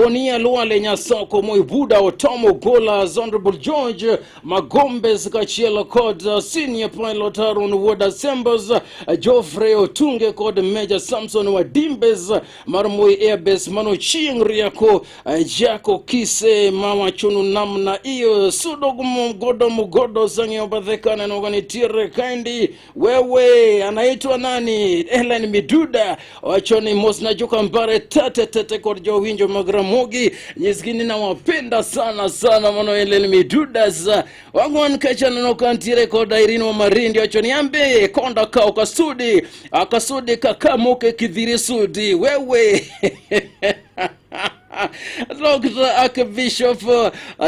Bonia Lwale Nyasoko Moibuda Otomo Gola Honorable George Magombes kaachiel kod Senior Pilot Aaron Wuoda Sembers Geoffrey Otunge kod Major Samson Wadimbes mar Moi Airbase mano chieng' rieko Jako Kise mama chunu namna hiyo sudo mgodo mgodo sang'eyo bathe kaneno ka nitiere kaendi wewe anaitwa nani Ellen Miduda wacho ni mos na joka mbare tete tete kod jowinjo mag Ramogi nyisgi ni nawapenda sana sana mano Ellen Midudas wang'wan kacha aneno ka nitiere kod Irene wa Marindi wacho ni ambe konda kao kasudi akasudi kakamoke kidhiri sudi wewe Dr. Archbishop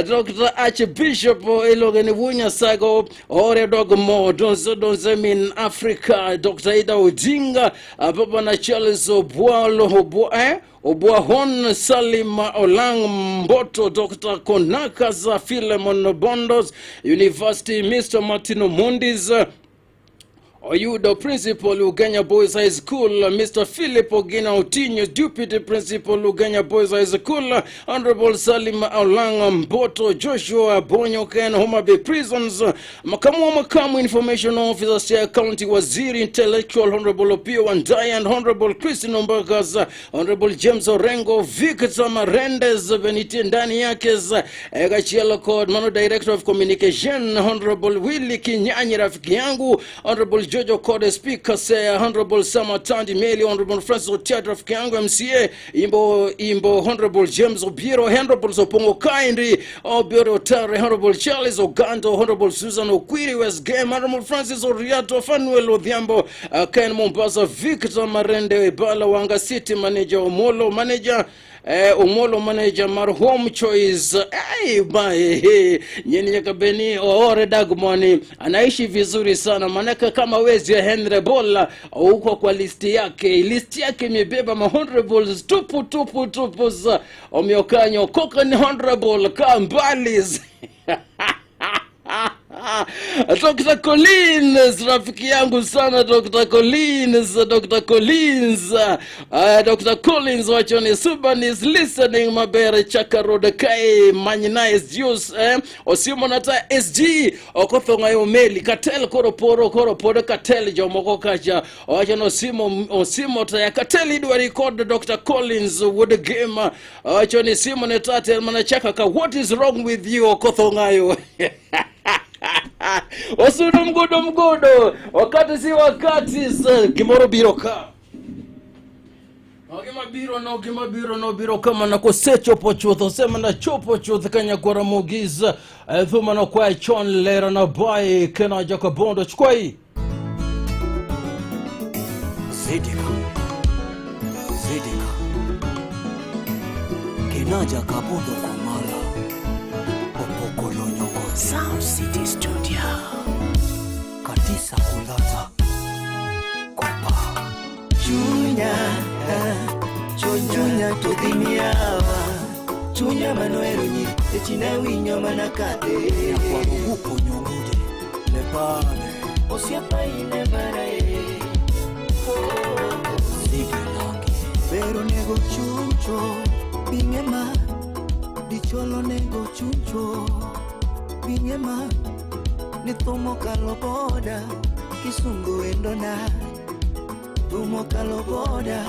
Dr. Archbishop iluongo ni Wunyasago ore dog mo donze donze min Africa Dr. Ida Odinga baba na Charles Obwalo Obwa Obwahon Salim Olang Mboto Dr. Konaka Philemon Bondos University Mr. Martino Mondis Oyudo Principal Ugenya Boys High School, Mr. Philip Ogina Otinyo, Deputy Principal Ugenya Boys High School, Honorable Salim Olang Mboto, Joshua Bonyo Ken Homa Bay Prisons, Makamu wa Makamu Information Officer, Siaya County Waziri Intellectual, Honorable Opio Wandai and Honorable Christine Ombagas, Honorable James Orengo, Victor Marendes, Benitie ndani yake, Gachielo Kod, Mano Director of Communication, Honorable Willie Kinyanyi, rafiki yangu, Honorable Jojo Kode Speaker, Sir Honorable Samatandi Meli, Honorable Francis Otiat, rafiki yangu MCA, Imbo Imbo, Honorable James Obiero, Honorable Sopongo Kaindi, Obiero Otare, Honorable Charles Ogando, Honorable Susan Okwiri, West Game, Honorable Francis Oriato, Fanuel Odhiambo, Ken Mombasa, Victor Marende, Ibala Wanga City Manager, Omolo Manager, Omolo Manager mar Home Choice. Hey, bae, nyeni nyakabeni oore dagmoni anaishi vizuri sana manake kama wezi Henry Bola huko kwa listi yake, listi yake imebeba ma honorables tupu tupu tupu za omiokanyo koka ni honorable kambalis. Dr. Collins rafiki yangu sana Dr. Collins, Dr. Collins, Dr. Collins wachoni Suban is listening mabere chaka road kai manyina juice osimo nata SG okothonga yo meli katel koro poro koro poro katel jomoko kacha wachono osimo osimo ta katel idwa record Dr. Collins would game wachoni simo netate mana chaka ka what is wrong with you okothonga yo. Osudu mgodo mgodo wakati si wakati gimoro biro ka gima biro no gima biro no biro kama na kosechopo chutho sema na chopo chuth kanya kwara mogiza thuma no kwa chon lera na boy kena jakabondo chkwai Zidika Zidika kena jakabondo kumala opokolo nyoko Sound City Studio Katisa kulata kopa Chunya chunya tudhimiawa chunya manoero nyi echina winyo manakate kwa upo nyongude lepane osiapa ine marae sigilangi pero nego chuncho bingema dicholo nego chuncho bingema nithumo kalo boda kisungu endona thumo kalo boda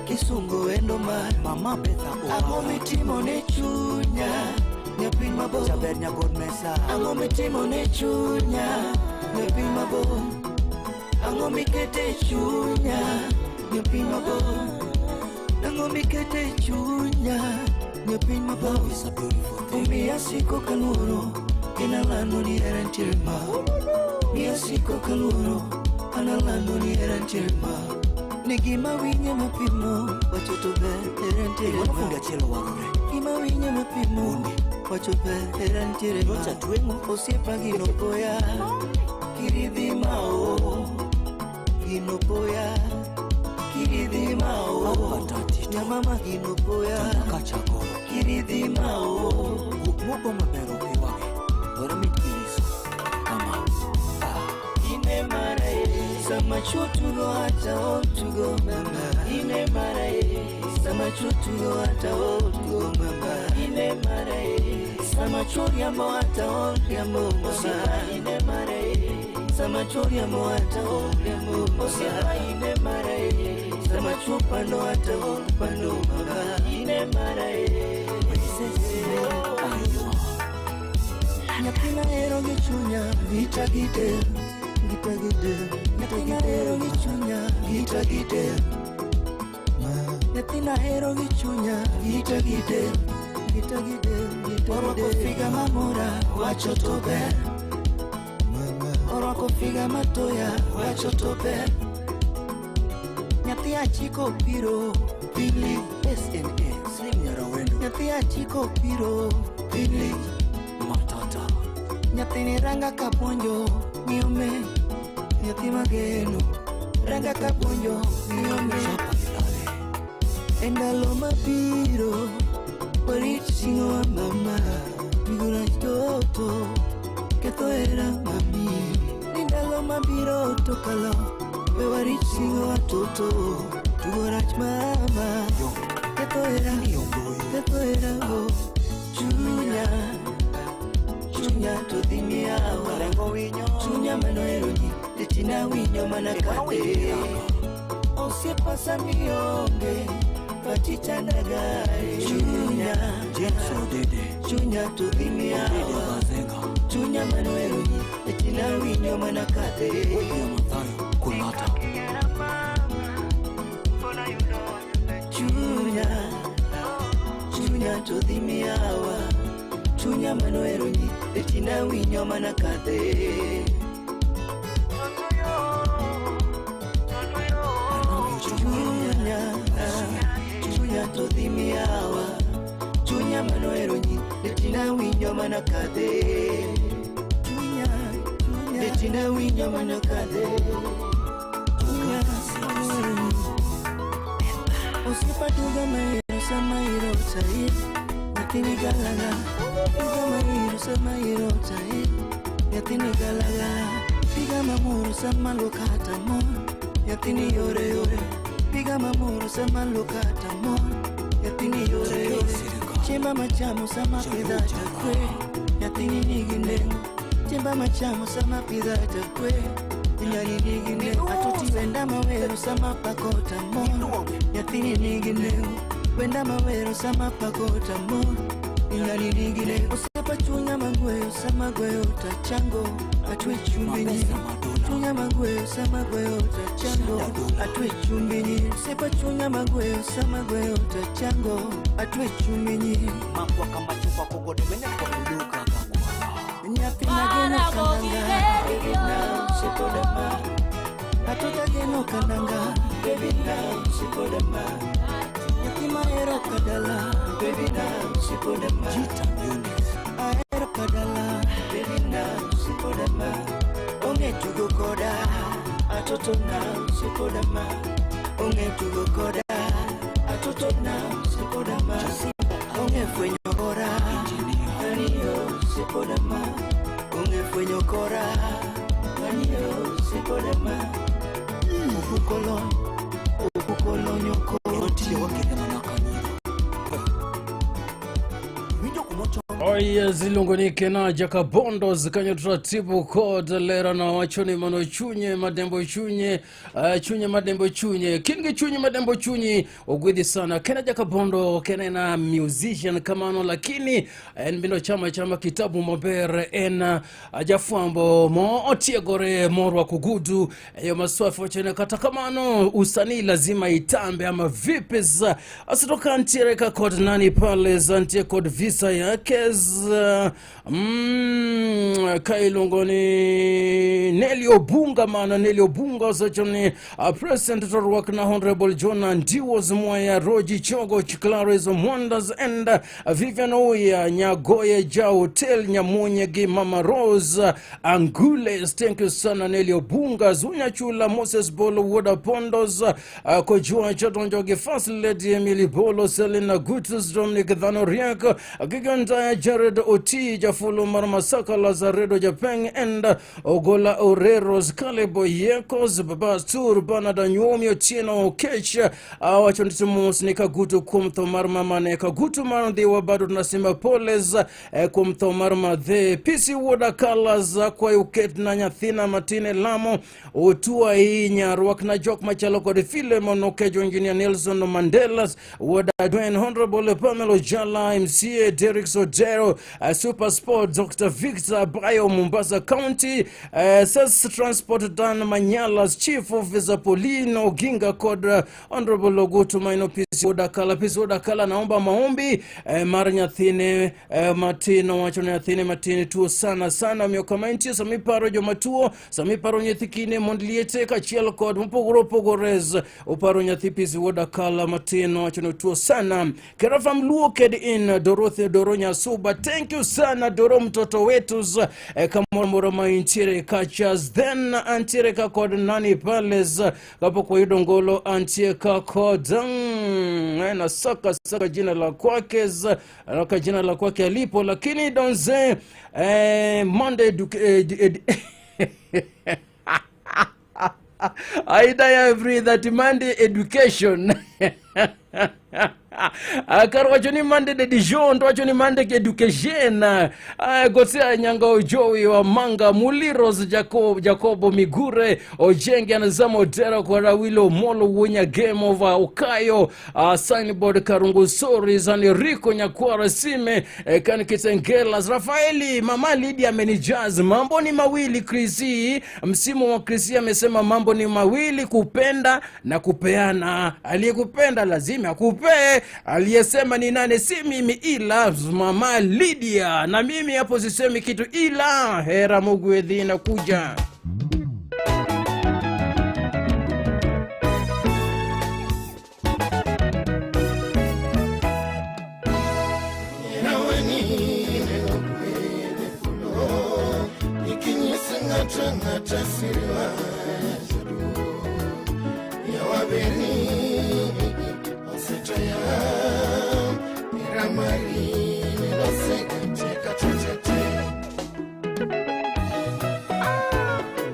kisungu endo mar mama betha ang'o mitimo ne chunya nyapiny mabor jaber nyagod mesa ang'o mitimo ne chunya nyapiny mabor ang'o mikete chunya nyapiny mabor ang'o mikete chunya nyapiny mabor omiya siko kaluoro analando ni hera ntiere ma miya siko kaluoro analando ni hera ntiere ma ni gima winye mapimo wacho to ber hera ntiere ma fundi achiel owarore Gima winyo mapimo Wacho ber hera nitiere ma Osiepa gino poya Kiridhi mao Gino poya Kiridhi mao Nyamama gino poya Kiridhi mao Mogo maber ok iwagi. Were mit iliso. Kama. Ine mara e Sama chuo tugo hata o tugo mama Ine mara e Sama chuo tugo hata o tugo mama Ine mara e Sama chuo riambo hata o riambo mama Ine mara e Sama chuo riambo hata o riambo mama Ine mara e Sama chuo pando hata o pando mama Ine mara e Nyathina hero gi chunya Gita gi del Gita gi del Nyathina hero gi chunya Gita gi del Nyathina hero gi chunya Gita gi del Gita gi del Gita gi del Orwako figa mamora Wacho to ber Orwako figa matoya Wacho to ber Nyathi achiko biro Pili SNA. Slim Nyarawendo. Nyathi achiko biro Pili Matata. Nyathini ranga kapuonjo miome Nyathi mageno ranga kapuonjo miome E ndalo mabiro warit singowa mama Miguna toto ketho hera mami Ni ndalo mabiro tokalo we warit singowa toto Tugo rach mama ketho hera ketho hera oh Chunya chunya to dhi miawa chunya manohero ji lichina winyo mana kate osiepa sani onge pachi chandagae chunya James Odede. chunya to dhi Odede miawa Bazenga. chunya manohero ji lichina winyo mana kate William Mathayo. Kulata. chunya chunya to dhi miawa chunya manohero ji lichina winyo mana kate chunya chunya to dhi miawa chunya manohero ji lichina winyo mana kadhe chunya lichina winyo mana kadhe chunya manohero ji osiepa duga mahero sama irota nyathini galagala duga mahero sama irota nyathini galagala piga mamoro sama luokata mor nyathini yore yore piga mamoro sama luokata mor nyathini yore yore chiemba machamo sama pidha takwe nyathini nigi nengo chiemba machamo sama pidha takwe Nyani nigi nengo atoti wenda mawero sama pakota mor nyathini nigi nengo wenda mawero sama pakota mor nyani nigi nengo osiepa chunya magweyo sama gweyo tachango atwe chumbi nyi chunya magweyo sama gweyo tachango atwe chumbi nyi osiepa chunya magweyo sama gweyo tachango atwe chumbi nyi Makwa kama chupa kogode mene kwa muluka nyathi mageno kananga baby now sikodama atoto geno kananga baby now sikodama nyathi mahero kadala baby now sikodama Jita Unix. ahero kadala baby now sikodama onge tugo koda atoto now sikodama onge tugo koda atoto now sikodama onge fwenyo kora aniyo sikodama onge fwenyo kora aniyo sikodama obukolony obukolonyoko Nitie wakethe mana kanyo. Winjo kumocho Oye zilungunike na jakabondo zikanyo taratibu kod lera na wachoni mano chunye madembo chunye chunye madembo chunye kingi chunye madembo chunyi ogwedhi sana kena jakabondo kena na musician kamano lakini en bendo chama chama kitabu maber en jafwambo mo otiegore morwako gudu eyo maswafi wachone kata kamano usanii lazima itambe ama vipi za asitoka ntiere ka kod nani pale za ntie kod visa yake Ka iluongo ni Nelly Obunga, mano Nelly Obunga osewacho ni President to rwak na Honorable John Andiwo Mwaya, Roji Chogo, Clarice Mwandas and Vivian Oya Nyagoye Ja Hotel Nyamunye gi Mama Rose Angules. Thank you sana Nelly Obunga. Zunya Chula Moses Bolo Woda Pondos Kojua Chatonjo gi First Lady Emily Bolo, Selina Gutus, Dominic Dhano Riak, Giganta Jared Oti Jafulo Marmasaka, Lazaredo Japeng and Ogola Oreros, Caleb Yekos, Baba Tur, Bernard Anyuomi Otieno Okech. Wacho ni mos ni Kagutu kuom tho mar mamane Kagutu mar Ndhiwa. Bado tunasema poles kuom tho mar madhe PC Wuoda Colors. Akwayo uket na nyathina matin e lamo, otuo ahinya. Rwak na jok machalo kod Philemon Okejo, Engineer Nelson Mandelas Wuoda Dwayne, Honorable Pamela Jala, MCA Derek Sodero, Super Sport Dr. Victor Bayo, Mombasa County, SAS Transport Dan Manyalas, Chief Officer Pauline Oginga kod Honorable Ogutu Maino PC Wuoda Kala. PC Wuoda Kala naomba maombi mar nyathine matin. Owacho ni nyathine matin tuo sana sana, omiyo kama intie sama iparo joma tuo, sama iparo nyithi kine mond liete kaachiel kod mopogore opogore, uparo nyathi PC Wuoda Kala matin, owacho ni tuo sana. Kerafa Mluo ked in Dorothy Doro Nyasuba, thank you sana Doro mtoto wetu kamoro moro ma intiere kachas. Then antiere ka kod nani pales kapok wayudo ngolo, antie ka kod nasaka saka jina la kwake naka jina la kwake alipo, lakini donze Monday I die every that Monday education. Kar wacho ni Monday de Dijon to wacho ni Monday education. Gosia Nyanga Ojowi wa Manga Muliros Jacob, Jacobo Migure Ojenge anazama Odera kwa Rawilo Molo Wunya Game Over Okayo Signboard Karungu Sori Zani Rico Nyakwara Sime Kan Kitengela Rafaeli Mama Lydia amenijaz mambo ni mawili. Krisi msimu wa Krisi amesema mambo ni mawili, kupenda na kupeana. Aliyekupenda lazima akupe. Aliyesema ni nani? Si mimi ila Mama Lydia, na mimi hapo sisemi kitu ila hera Mugwedhi inakuja.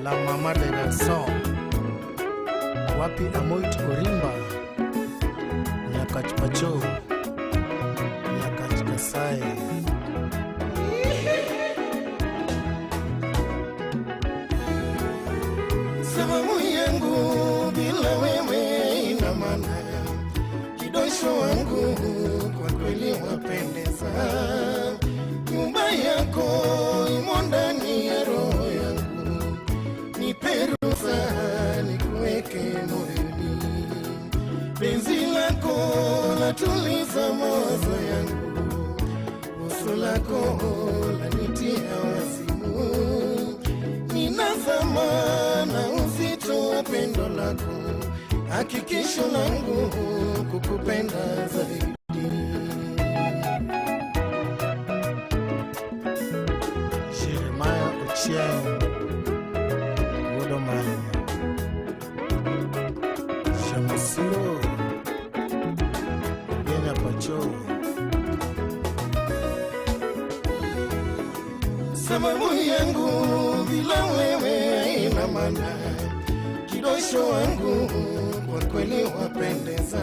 La mama de garçon wapi Amoit Orimba Nyakach Pacho Nyakach Kasai. Sababu yangu bila wewe ina maana, kidosho wangu kwa kweli wapendeza, nyumba yako imo ndani ya roho yangu, nipe ruhusa nikuweke moyoni, penzi lako latuliza mawazo yangu, busu lako lanitia wazimu, ninazama na uzito wa pendo lako, hakikisho langu kukupenda zaidi. Jeremiah Ochieng Wuodomanya Shamasiro Genya Pacho. Sababu yangu bila wewe haina maana, kidosho wangu kwa kweli wapendeza,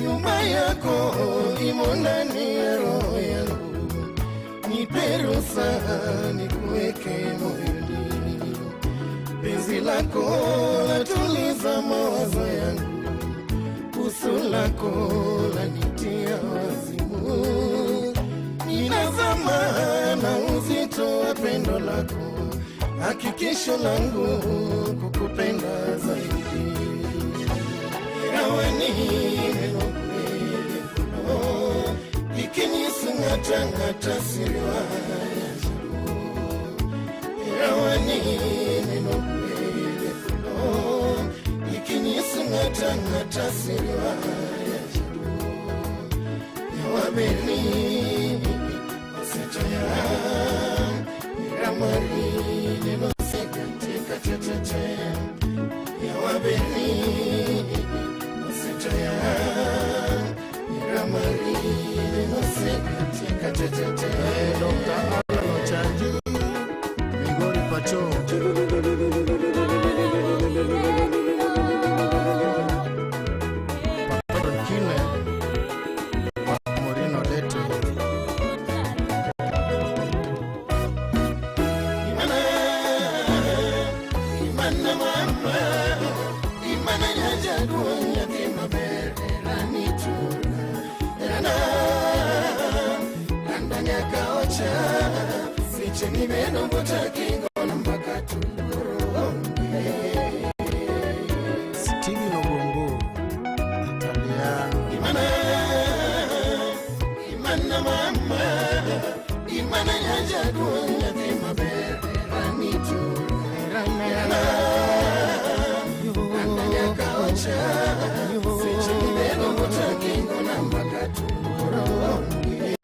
nyumba yako imo ndani ya roho yangu, nipe ruhusa nikuweke moyoni, penzi lako latuliza mawazo yangu, busu lako lanitia wazimu, ninazama na uzito wa pendo lako, hakikisho langu kukupenda zaidi. Rawani Ikinyis ng'ata ng'ata siriwa Rawani neno kwede polo Ikinyis ng'ata ng'ata siriwa Yawabeni Osetoya Ramari neno sekatika tetete Yawabeni Osetoya Ramari neno sekatika tetete Dr. Alan Ochanji, Migori Pacho. Papa Kine, Morino Dete. Imana, imana mama, imana nyajaduong' nyathi maber herani tura, herana, landa nyaka ocha, seche mibedo buta kigona mbaka tuloro onge. Steven Ogongo, Italiano. Imana, imana mama, imana nyajaduong' nyathi maber herani tura, herana, landa nyaka ocha, seche mibedo buta kigona mbaka tuloro onge.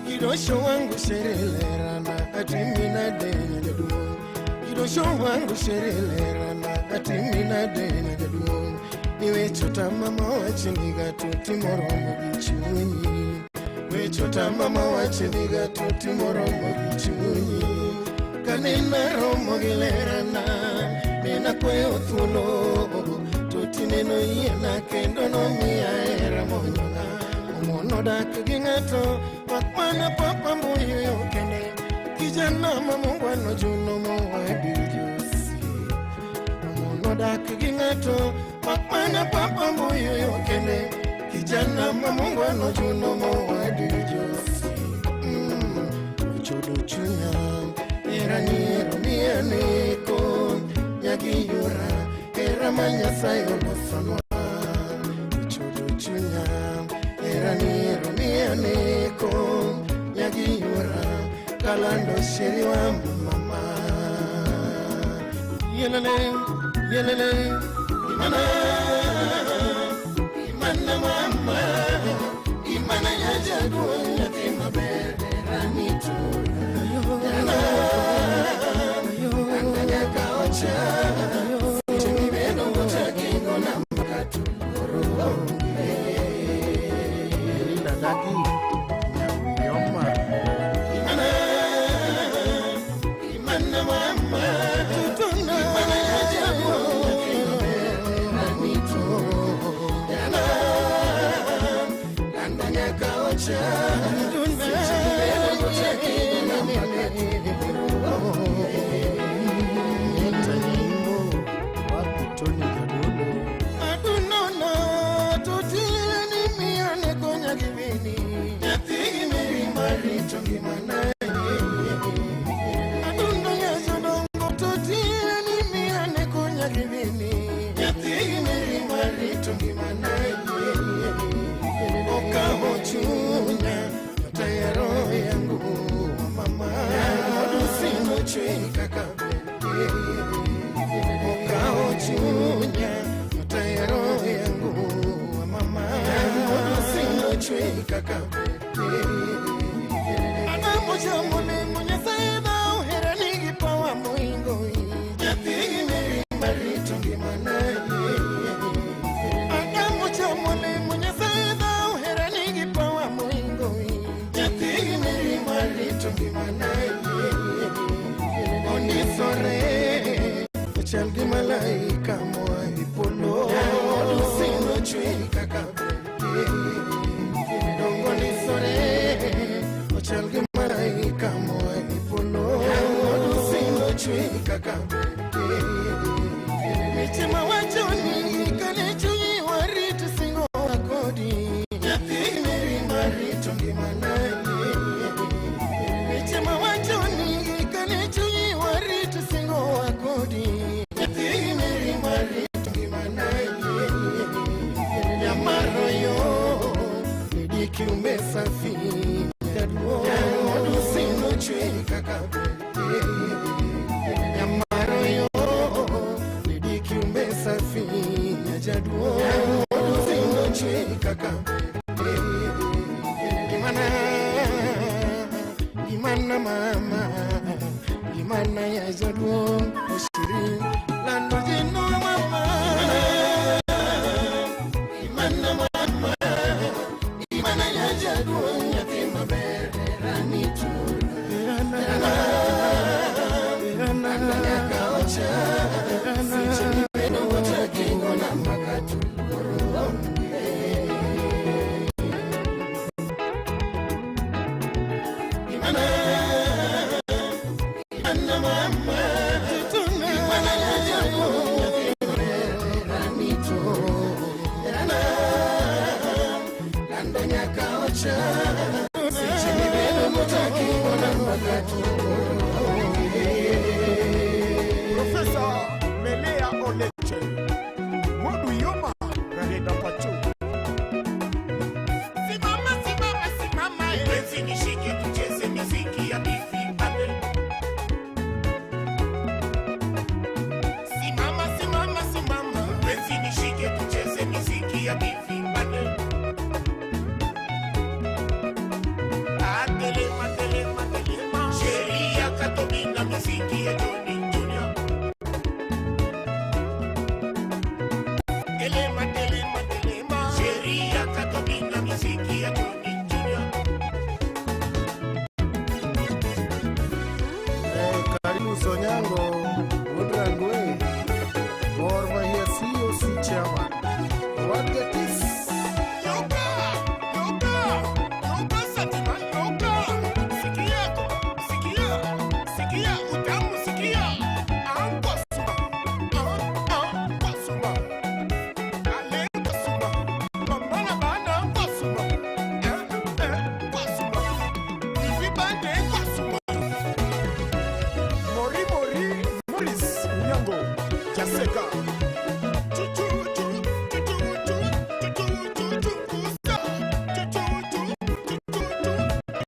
Kidosho wangu sherelerana atimina denya jaduong' Kidosho wangu sherelerana atimina denya jaduong' Niwecho tama mawachniga tuti moromo gi chunyi Wecho tama mawachniga tuti moromo gi chunyi Kane naromo gi lerana nena kwayo thuolo To tineno yiena kendo nomiya hera monyona Omono dak gi ng'ato mak mana papa mbuyu kende Kijana ma mungwano juno mowadi josi Omono dak gi ng'ato mak mana papa mbuyu kende Kijana ma mungwano juno mowadi josi Ochodo chunya hera nyiero miya neko Nyagi yora hera ma Nyasaye olosonwa Ochodo chunya hera nyiero miya neko Nyagi yora kalando sheri wa mama Yelele, yelele, imana, imana mama Imana nyajaduong' nyathi maber herani tura Herana, landa nyaka ocha Seche mibedo buta kigona mbaka tuloro onge Linda Dagi, Nyawiyoma. Imana, imana mama, tutuna, imana nyajaduong' nyathi maber herani tura Herana, landa nyaka ocha Seche mibedo buta kigona mbaka tuloro onge Neta Nyimbo, wapi Tony Jadolo. Adunona totini miane konya gibini Nyathi gi mirima rito ngimana Adundo ya jodongo totini miane konya gibini Nyathi gi mirima rito ngimana Okawo chunya nyota ya roho yangu mama Odusino chwe kaka bende Okawo chunya nyota ya roho yangu mama Odusino chwe kaka bende Anamo chamo lemo Nyasaye dhao hera nigi pawa moingo Nyathi gi mirima rito ngimana Anamo chamo lemo Nyasaye dhao hera nigi pawa moingo Nyathi gi mirima rito ngimana Ondisore chal gi malaika moa e polo Odusino chwe kaka bende Dongo ndisore ochal gi malaika moa e polo Odusino chwe kaka bende Weche mawacho ni kane chunyi warit singo kodi Nyathi mirima rito ngimana Weche mawacho ni kane chunyi warit singo kodi Nyathi mirima rito ngimana. kiumbe safi Jaduong' sino chwe kaka ber Nyamaro yo Lady kiumbe safi Jaduong' sino chwe kaka ber Gimana Gimana mama Gimana ya jaduong' Oshiri Lando jino mama Gimana mama Gimana ya jaduong' nyathi maber Herani tura Herana nyaka ocha Seche mibedo kota kingo na mbaka tuloro Gimana Gimana mama Gimana ya jaduong' nyathi maber Herani tura Herana Lando nyaka ocha Seche mibedo kota kingo na mbaka Profesa Melea Oleche, Modu Yoma, Rareda Pacho. Simama, simama, simama, eh. Penzi nishike tucheze miziki ya bifi pande. Simama, simama, simama. Penzi nishike tucheze miziki ya bifi pande. Atelema, telema, telema. Sheria katobina miziki ya Johnny Junior. Telema, telema, telema. Sheria katobina miziki ya Johnny Junior. Eh, karibu Sonyango, Wuod Rangwe, Gor Mahia COC chairman. Wagatis. Yoga, yoga, yoga Satima, yoga. Sikia, sikia, sikia, utamu sikia. Anko suma, anko suma. Ale anko suma. Mama na bana anko suma. Eh, eh, anko suma. Bibi bande anko suma. Mori Mori Morris Nyango Jaseka. Chu chu chu chu chu chu chu chu chu kusa. Chu chu chu chu chu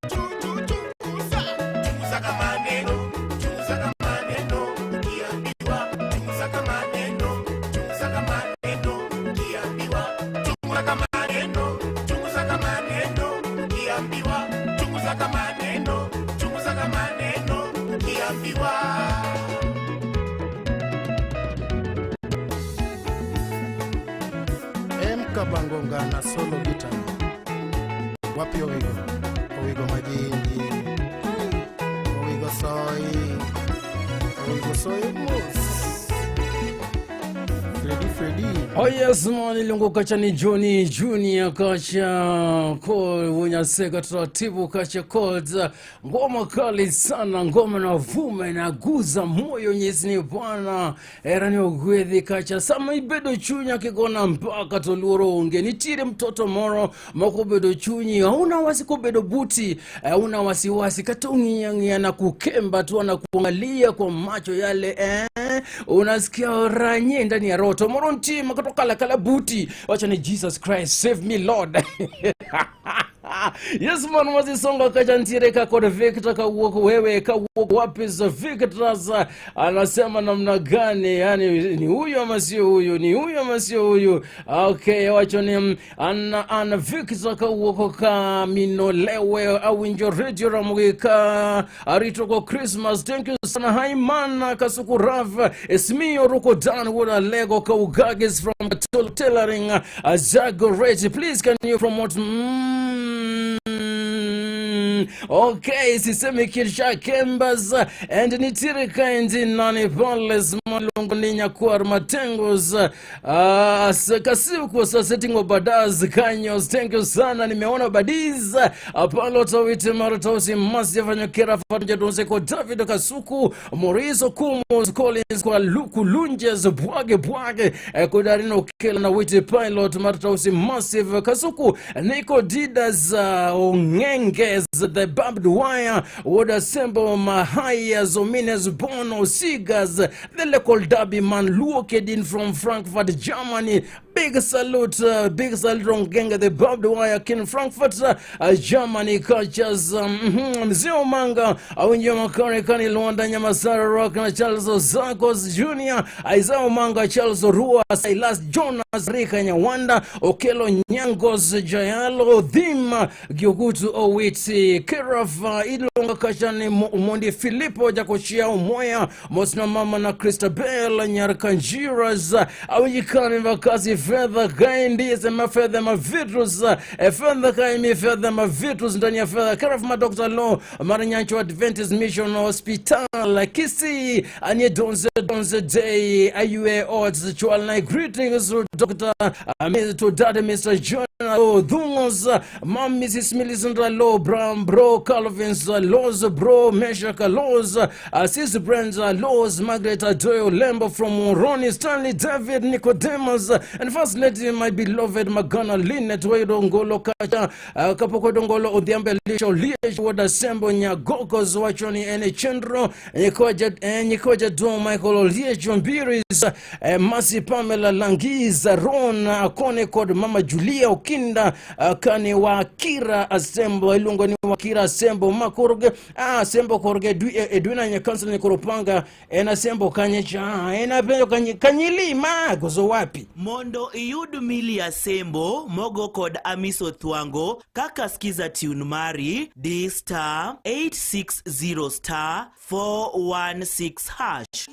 chu chu chu kusa. Chunguza kama neno, chunguza kama neno, ukiambiwa. Chunguza kama neno, chunguza kama neno, ukiambiwa. Chunguza kama neno, chunguza kama neno, ukiambiwa. Chunguza kama neno, chunguza kama neno, ukiambiwa. M Kabangonga na solo guitar. Wapi Owigo? Owigo Majinji. Owigo Soi. Owigo Soi Mos. Freddy Freddy. Oh yes man, ilungu kacha ni Johnny Junior kacha ko unyaseka taratibu kacha chords ngoma kali sana, ngoma na vuma inaguza moyo nyesini bwana erani ogwedhi kacha sama ibedo chunya kigona mpaka to luoro onge nitiere mtoto moro makobedo chunyi hauna wasi kobedo buti hauna wasiwasi kata ung'ia ng'ia na kukemba tu anakuangalia kwa macho yale eh? Unasikia ranye ndani ya roho tomoro ntie makatoka kala buti wacha ni Jesus Christ save me Lord. Yes man, wazisonga kacha ntire kod Victor kawuok wewe kawuok wapi za Victor anasema namna gani? Yani ni huyu ama sio huyu? Ni huyu ama sio huyu? Okay, wacho ni ana ana Victor kawuok ka minolewe awinjo radio Ramogi ka arito ko Christmas. Thank you sana Haimana Kasuku Rav Esmio Ruko Dan Woda Lego Kaugagis from Tailoring Zagoret. Please can you promote Okay, sisemi kisha Kembas and nitire kaindi nani pales malungu ninya kuar matengos kasiku sa setting obadas kanyos. Thank you sana, nimeona badiz Apollo Tawiti Maratosi Masia Fanyokera Fanja Donse ko David Kasuku Morizo Kumos Collins kwa Luku Lunjes Bwage Bwage Kodarino Kela na Witi Pilot Maratosi Massive Kasuku Nico Didas Ongenges the Barbed Wire would assemble Mahaya Zomines Bono Sigas the local derby man Luokedin from Frankfurt Germany. Big salute, big salute Ongenge, the barbed wire king Frankfurt, Germany cultures, Mzee Omanga, Awinjo Makare Kani Luanda Nyamasara Rock na Charles Ozakos Jr., Isaiah Omanga, Charles Orua, Silas Jonas, Rika Nyawanda, Okelo Nyangos, Jayalo Dhima, Gyogutu Owiti, Kirafa, Ilonga Kashani, Umondi Filipo, Jakochia Umoya, Mosna Mama na Christabel, Nyarkanjiras, Awinjikani Vakazi, Fedha Kaindi, sema fedha mavitrus, fedha kaimi, fedha mavitrus ndani ya fedha. Kirafa ma Dr. Law, Maranyancho Adventist Mission Hospital, Kisii, Anye Donze Donze Day, Ayue Odds, Chwalnai, greetings to Dr. to Daddy Mr. John Dhungos, Mom Mrs. Millicent Law, Brown Bro, Calvins Laws, Bro, Meshach Laws, Sis Brenda Laws, Margaret Adoyo Lembo from Ronnie Stanley, David Nicodemus, and First Lady, my beloved Magana Lynette Waidongolo Kacha, Kapokodongolo Odhiambe Lisho Liech Wada Sembo Nyagokos Wachoni Ene Chendro, Nikoja Don Michael Oliech Mbiris, Masi Pamela Langiza Ron Akone Kod Mama Julia Okinda, Kane Wakira Asembo Ilungo ni Wakira Asembo Makorge, Asembo Korge Edwina Nyakansa Nikoropanga, Ena Sembo Kanyecha, Ena Penyo Kanyilima gozo wapi? Mondo iyud mili Asembo mogo kod Amiso Thwango kaka skiza tune mari D star 860 star 416 hash.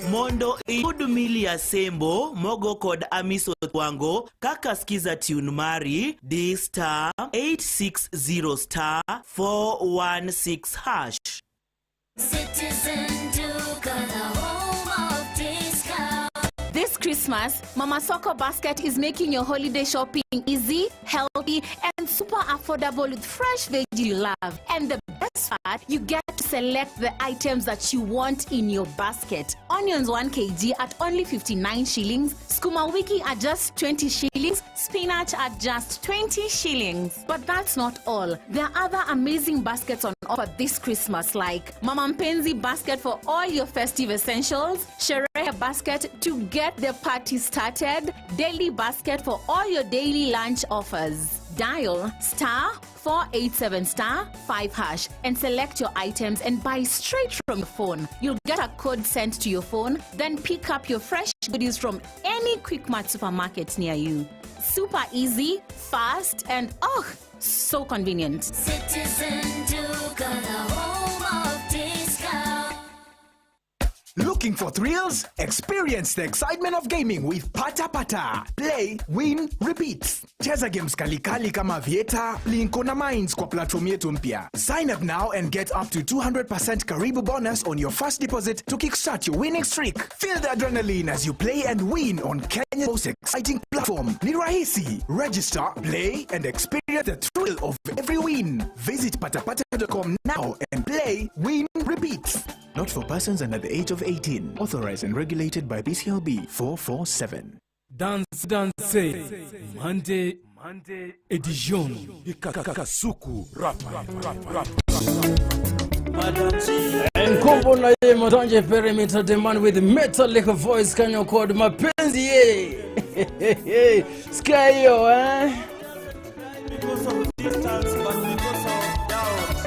Mondo iyud mili Asembo mogo kod Amiso Thwango kaka skiza tune mari D star 860 star 416 hash. Citizen Duka, the home of discount. This Christmas, Mama Soko Basket is making your holiday shopping easy, healthy, and super affordable with fresh veggie you love. And the best part, you get to select the items that you want in your basket. Onions 1 kg at only 59 shillings, skuma wiki at just 20 shillings, spinach at just 20 shillings. But that's not all. There are other amazing baskets on offer this Christmas, like Mama Mpenzi basket for all your festive essentials, Sherehe basket to get the party started, daily basket for all your daily lunch offers. Dial star 487 star 5 hash and select your items and buy straight from your phone. You'll get a code sent to your phone, then pick up your fresh goodies from any Quickmart supermarket near you. Super easy, fast, and oh, so convenient. Citizen Duka, the home of discount. Looking for thrills? Experience the excitement of gaming with Pata Pata. Play, win, repeat. Cheza games kalikali kama Vieta, Plinko na Mines kwa platform yetu mpya. Sign up now and get up to 200% Karibu bonus on your first deposit to kickstart your winning streak. Feel the adrenaline as you play and win on Kenya's most exciting platform. Ni rahisi. Register, play and experience the thrill of every win. Visit patapata.com now and play, win, repeat. Not for persons under the age of 18. Authorized and regulated by BCLB 447. Dance Dance Monday Edition Kasuku Rap. Nkombo na ye Matanje Perimeter, the man with metallic voice kanyo kod mapenzi ye. Sikia hiyo eh? Because of distance, but because of doubt.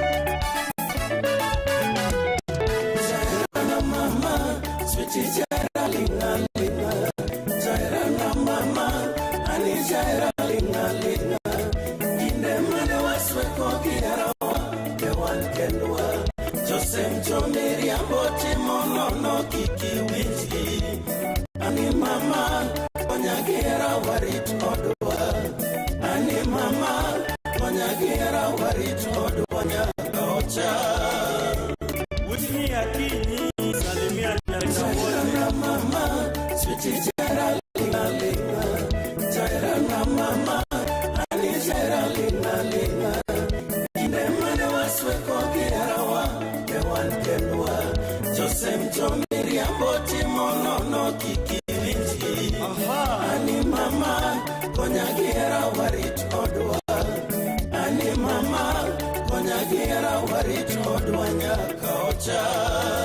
Mama, sweetie jara linga linga, jara na mama, ani jara linga linga. Inde mane wasweko giarawa, kewan kendwa. Jose mchomiri amboti monono kiki winji. Ani mama, onyagira warit odwa. Ani mama, onyagira warit odwa nyaka ocha. Witni Akinyi, salimia Jaira mama, sweetie jaira linga linga. Jaira na mama, ani jaira linga linga. Inde mane wasweko giarawa, kewan kendwa. Jose mchomiri amboti monono kiki winji. Ani mama, konya giera warit odwa. Ani mama, konya giera ocha.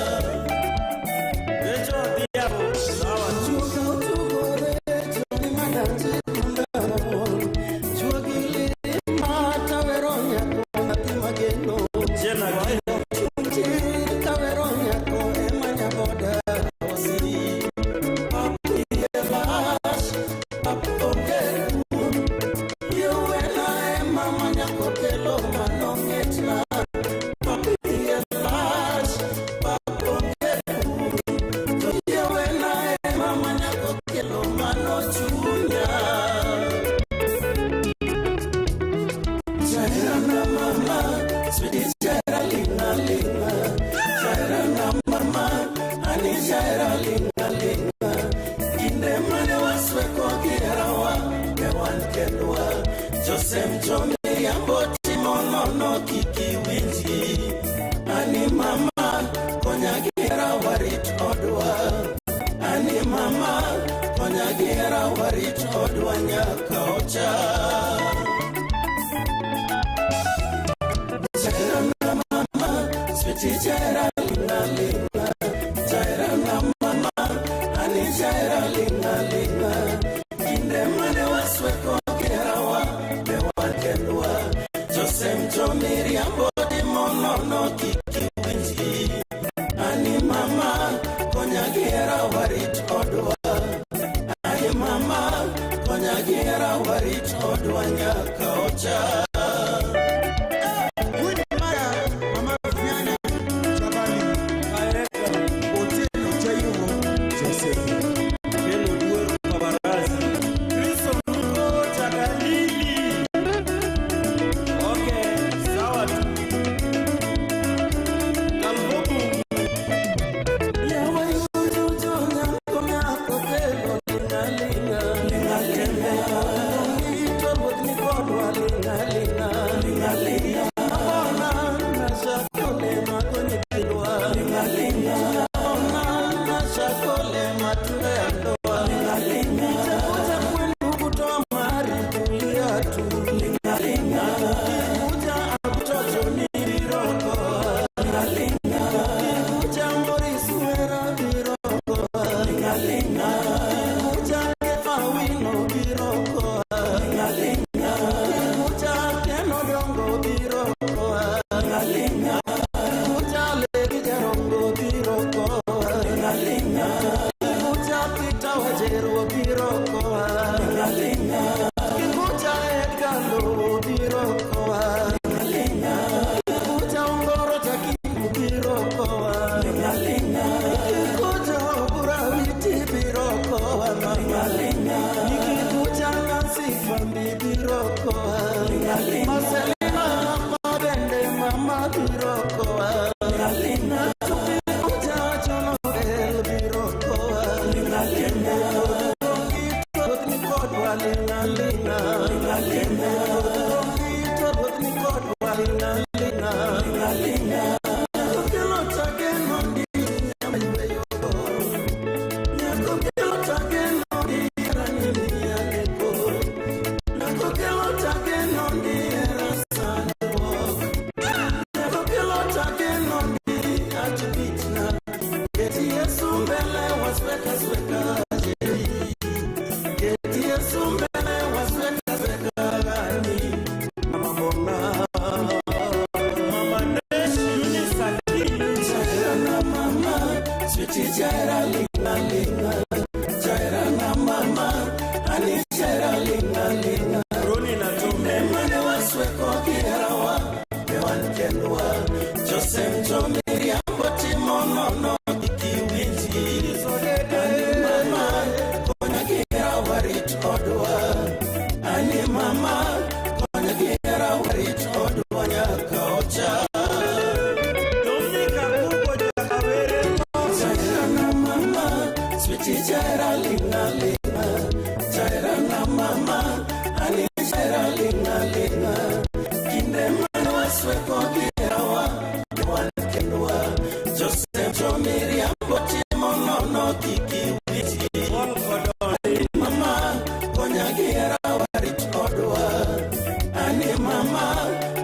Mama,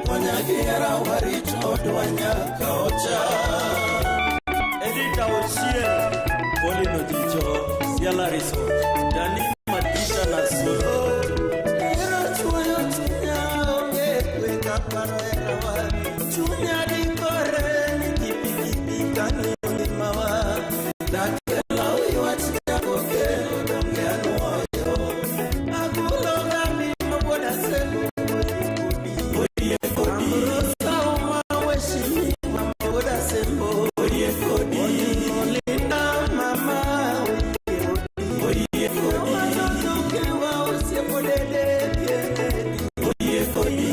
konya gihera warit odwa nyaka ocha. Peter Ochieng, Pauline Ojicho, Siala Resort, Dani Matita na Solo. Hera chuoyo chunya onge kwe kaparo herawa chunya dikore ni kipikipi kang'iyo ngimawa dakela ywach chako kelo donge anuoyo agulo gami mawuoda selu oyie kodi Ambrosa uma weshimiwa mawuoda sembo oyie kodi Olinda mama oyie kodi Watoto ukiwa osiepo dede oyie kodi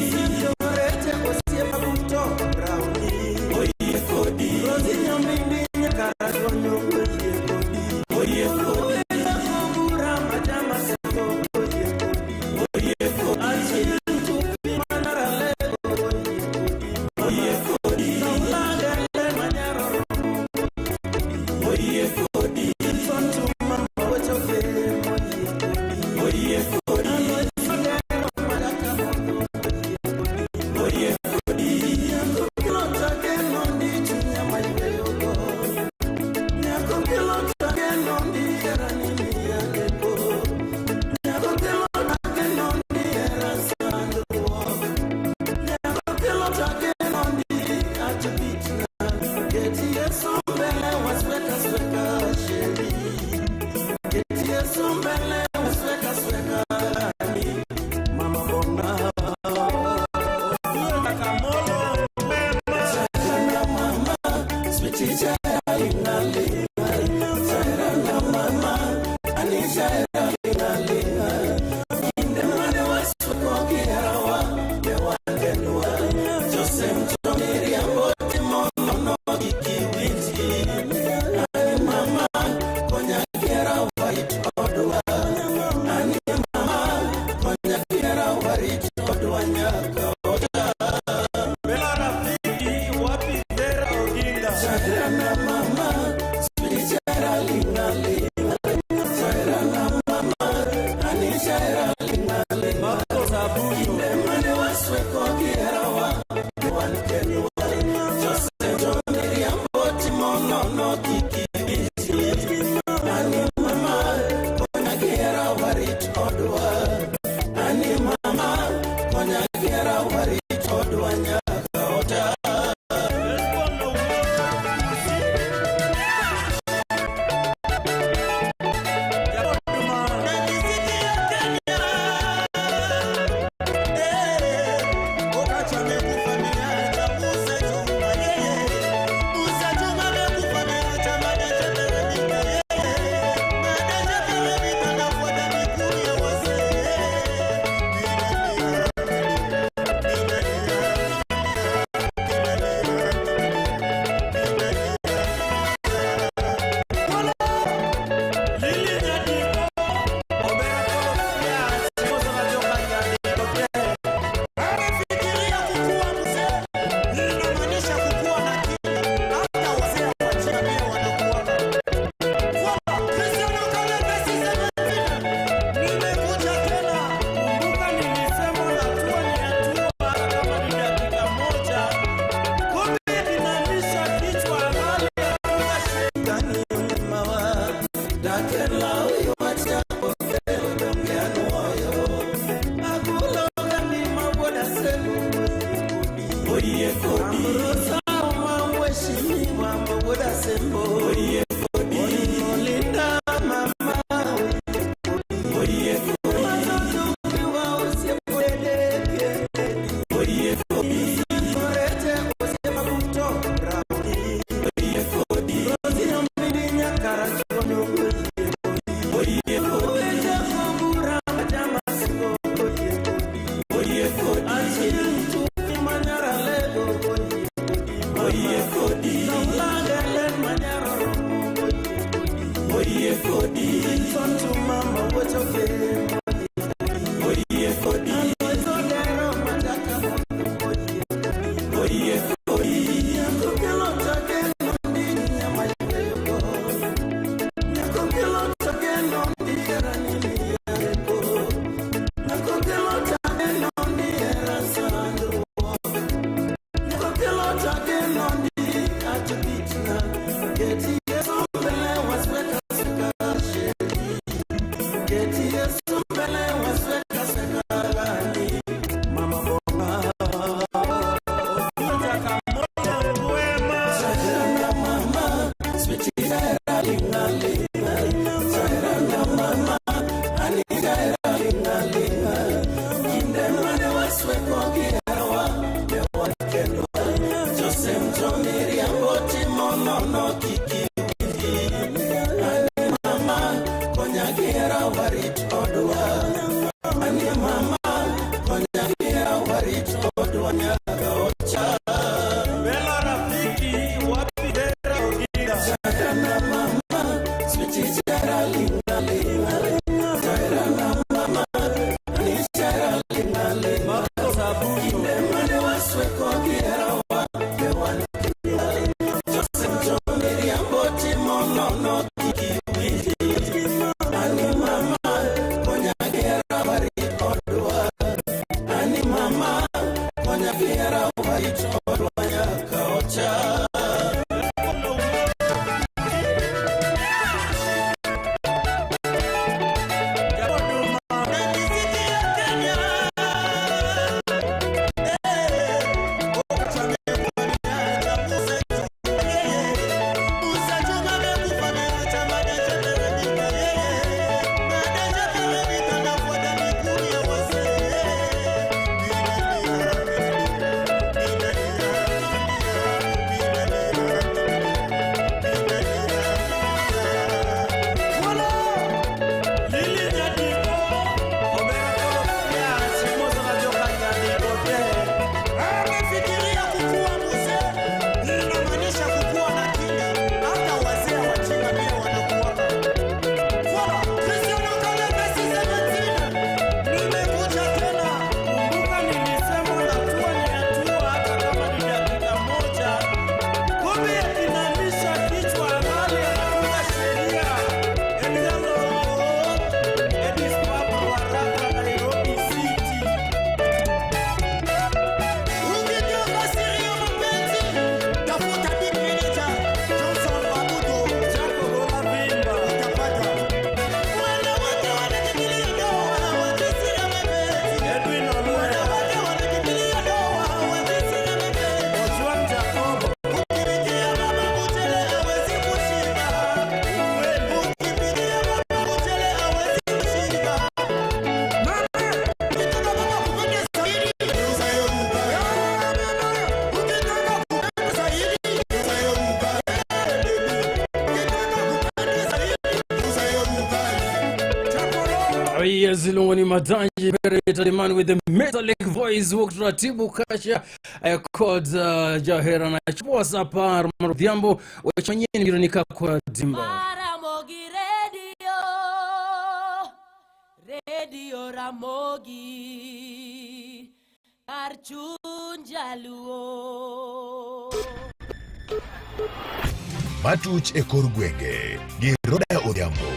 Orete osiepa buto browni oyie kodi Rosi nyomindi nyakaragonyo oyie kodi oyie kodi Kubura majama sembo oyie kodi oyie kodi Achiel chupi manarale oyie kodi oyie kodi Saulagale manyaro oyie kodi Sontu mama ochope oyie kodi oyie kodi Aloisodero madakamondo oyie kodi Nyako kilota geno ndi chunya mayweyogo Nyako kilota geno ndi hera ni miyaleko Nyako kilota geno ndi hera sandruok Nyako kilota geno ndi achobitna Keti Yesu mbele wasweka sweka sheri Keti Yesu mbele wasweka sweka Mama bona Bella Rafiki, wapi Vera Oginga? Marco Sabuyo. Lili Nyadiko, Obera Kolofia, Simosa na Joka Nyadiko te. Fikiria kukuwa mzee inamaanisha kukuwa na akili. Hata wazee wachanga pia wanakuwa. Voilà, Cristiano Kalebe sisi nimekuja tena. Kumbuka nilisema hatua ni hatua, hata kama ni dakika moja. Kumbe inamisha kichwa hali hakuna shida. Oye kodi Ambrosa uma mheshimiwa mawuoda sembo Oye kodi Olinda mama oye kodi Watoto ukiwa osiepo dede Oye kodi Orete osiepa buto browni Oye kodi Rosi nyomindi nyakarachuonyo oye kodi Oye kobura majama sembo oye kodi Oye kodi Achiel chupi manyara lego oye kodi Oye kodi Saulagale manyaro oye kodi Sontu mama wochope oye kodi Aloisodero majaka oye kodi Nyako kilota geno ndi nyama yweyogo Nyako kilota geno ndi hera ni miyaleko Nyako kilota geno ndi hera sandruok Nyako kilota geno ndi achobitna Keti Yes, iluongo ni Matanji Pereta, the man with the metallic voice wuok taratibu kacha kod jahera na chuo sa 10 mar odhiambo. Weche manyien biro ni kakwa dimba. Ramogi Radio, Radio Ramogi, kar chuny jaluo. Matuch e kor gwenge gi Roda Odhiambo.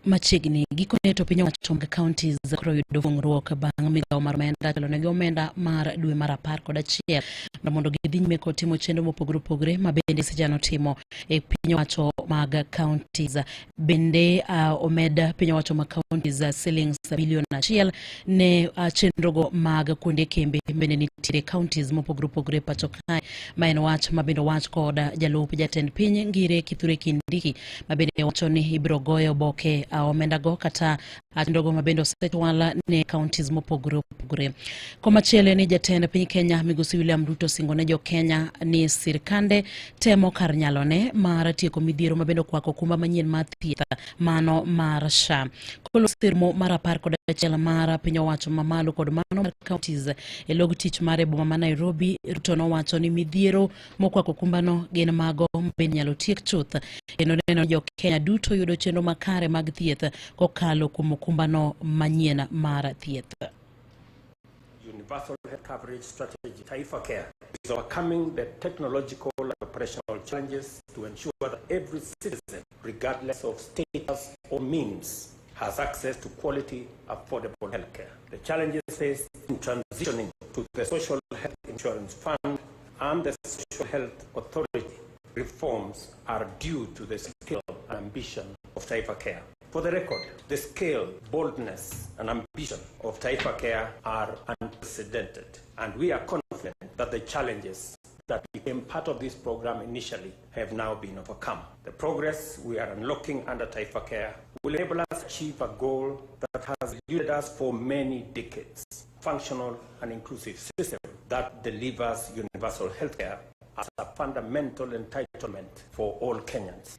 Machiegni gikone to piny owacho mag counties koro yudo fuong'ruok bang' migawo mar omenda telonegi omenda mar dwe mar 11 mar mondo gidhi nyime kod timo chenro mopogore opogore ma bende sechano timo e piny owacho mag counties. Bende omed piny owacho mag counties silings bilion 1 ne chenrogo mag kuonde kembe bende nitiere counties mopogore opogore pacho kae, ma en wach ma bende owach kod jalup jatend piny Ngire Kithure Kindiki ma bende wacho ni ibiro goyo oboke omendago kata chenrogo ma bende osechwal ne counties mopogore opogore. Komachielo ni jatend piny Kenya Migosi William Ruto singo ne jo Kenya ni sirkande temo kar nyalone mar tieko midhiero ma bende okwako okumba manyien mar thieth mano mar SHA. Koluwo sirmo mar 11 mar piny owacho mamalo kod mano mar counties e log tich mare boma ma Nairobi, Ruto nowacho ni midhiero mokwako okumbano gin mago mabende nyalo tiek chuth kendo neno ni jo Kenya duto yudo chenro makare mag thieth kokalo kuom okumbano manyien mar thieth. Universal Health Coverage Strategy, Taifa Care, is overcoming the technological and operational challenges to ensure that every citizen, regardless of status or means, has access to quality, affordable healthcare. The challenges faced in transitioning to the Social Health Insurance Fund and the Social Health Authority reforms are due to the scale and ambition of Taifa Care. For the record, the scale, boldness, and ambition of Taifa Care are unprecedented, and we are confident that the challenges that became part of this program initially have now been overcome. The progress we are unlocking under Taifa Care will enable us to achieve a goal that has eluded us for many decades: functional and inclusive system that delivers universal healthcare as a fundamental entitlement for all Kenyans.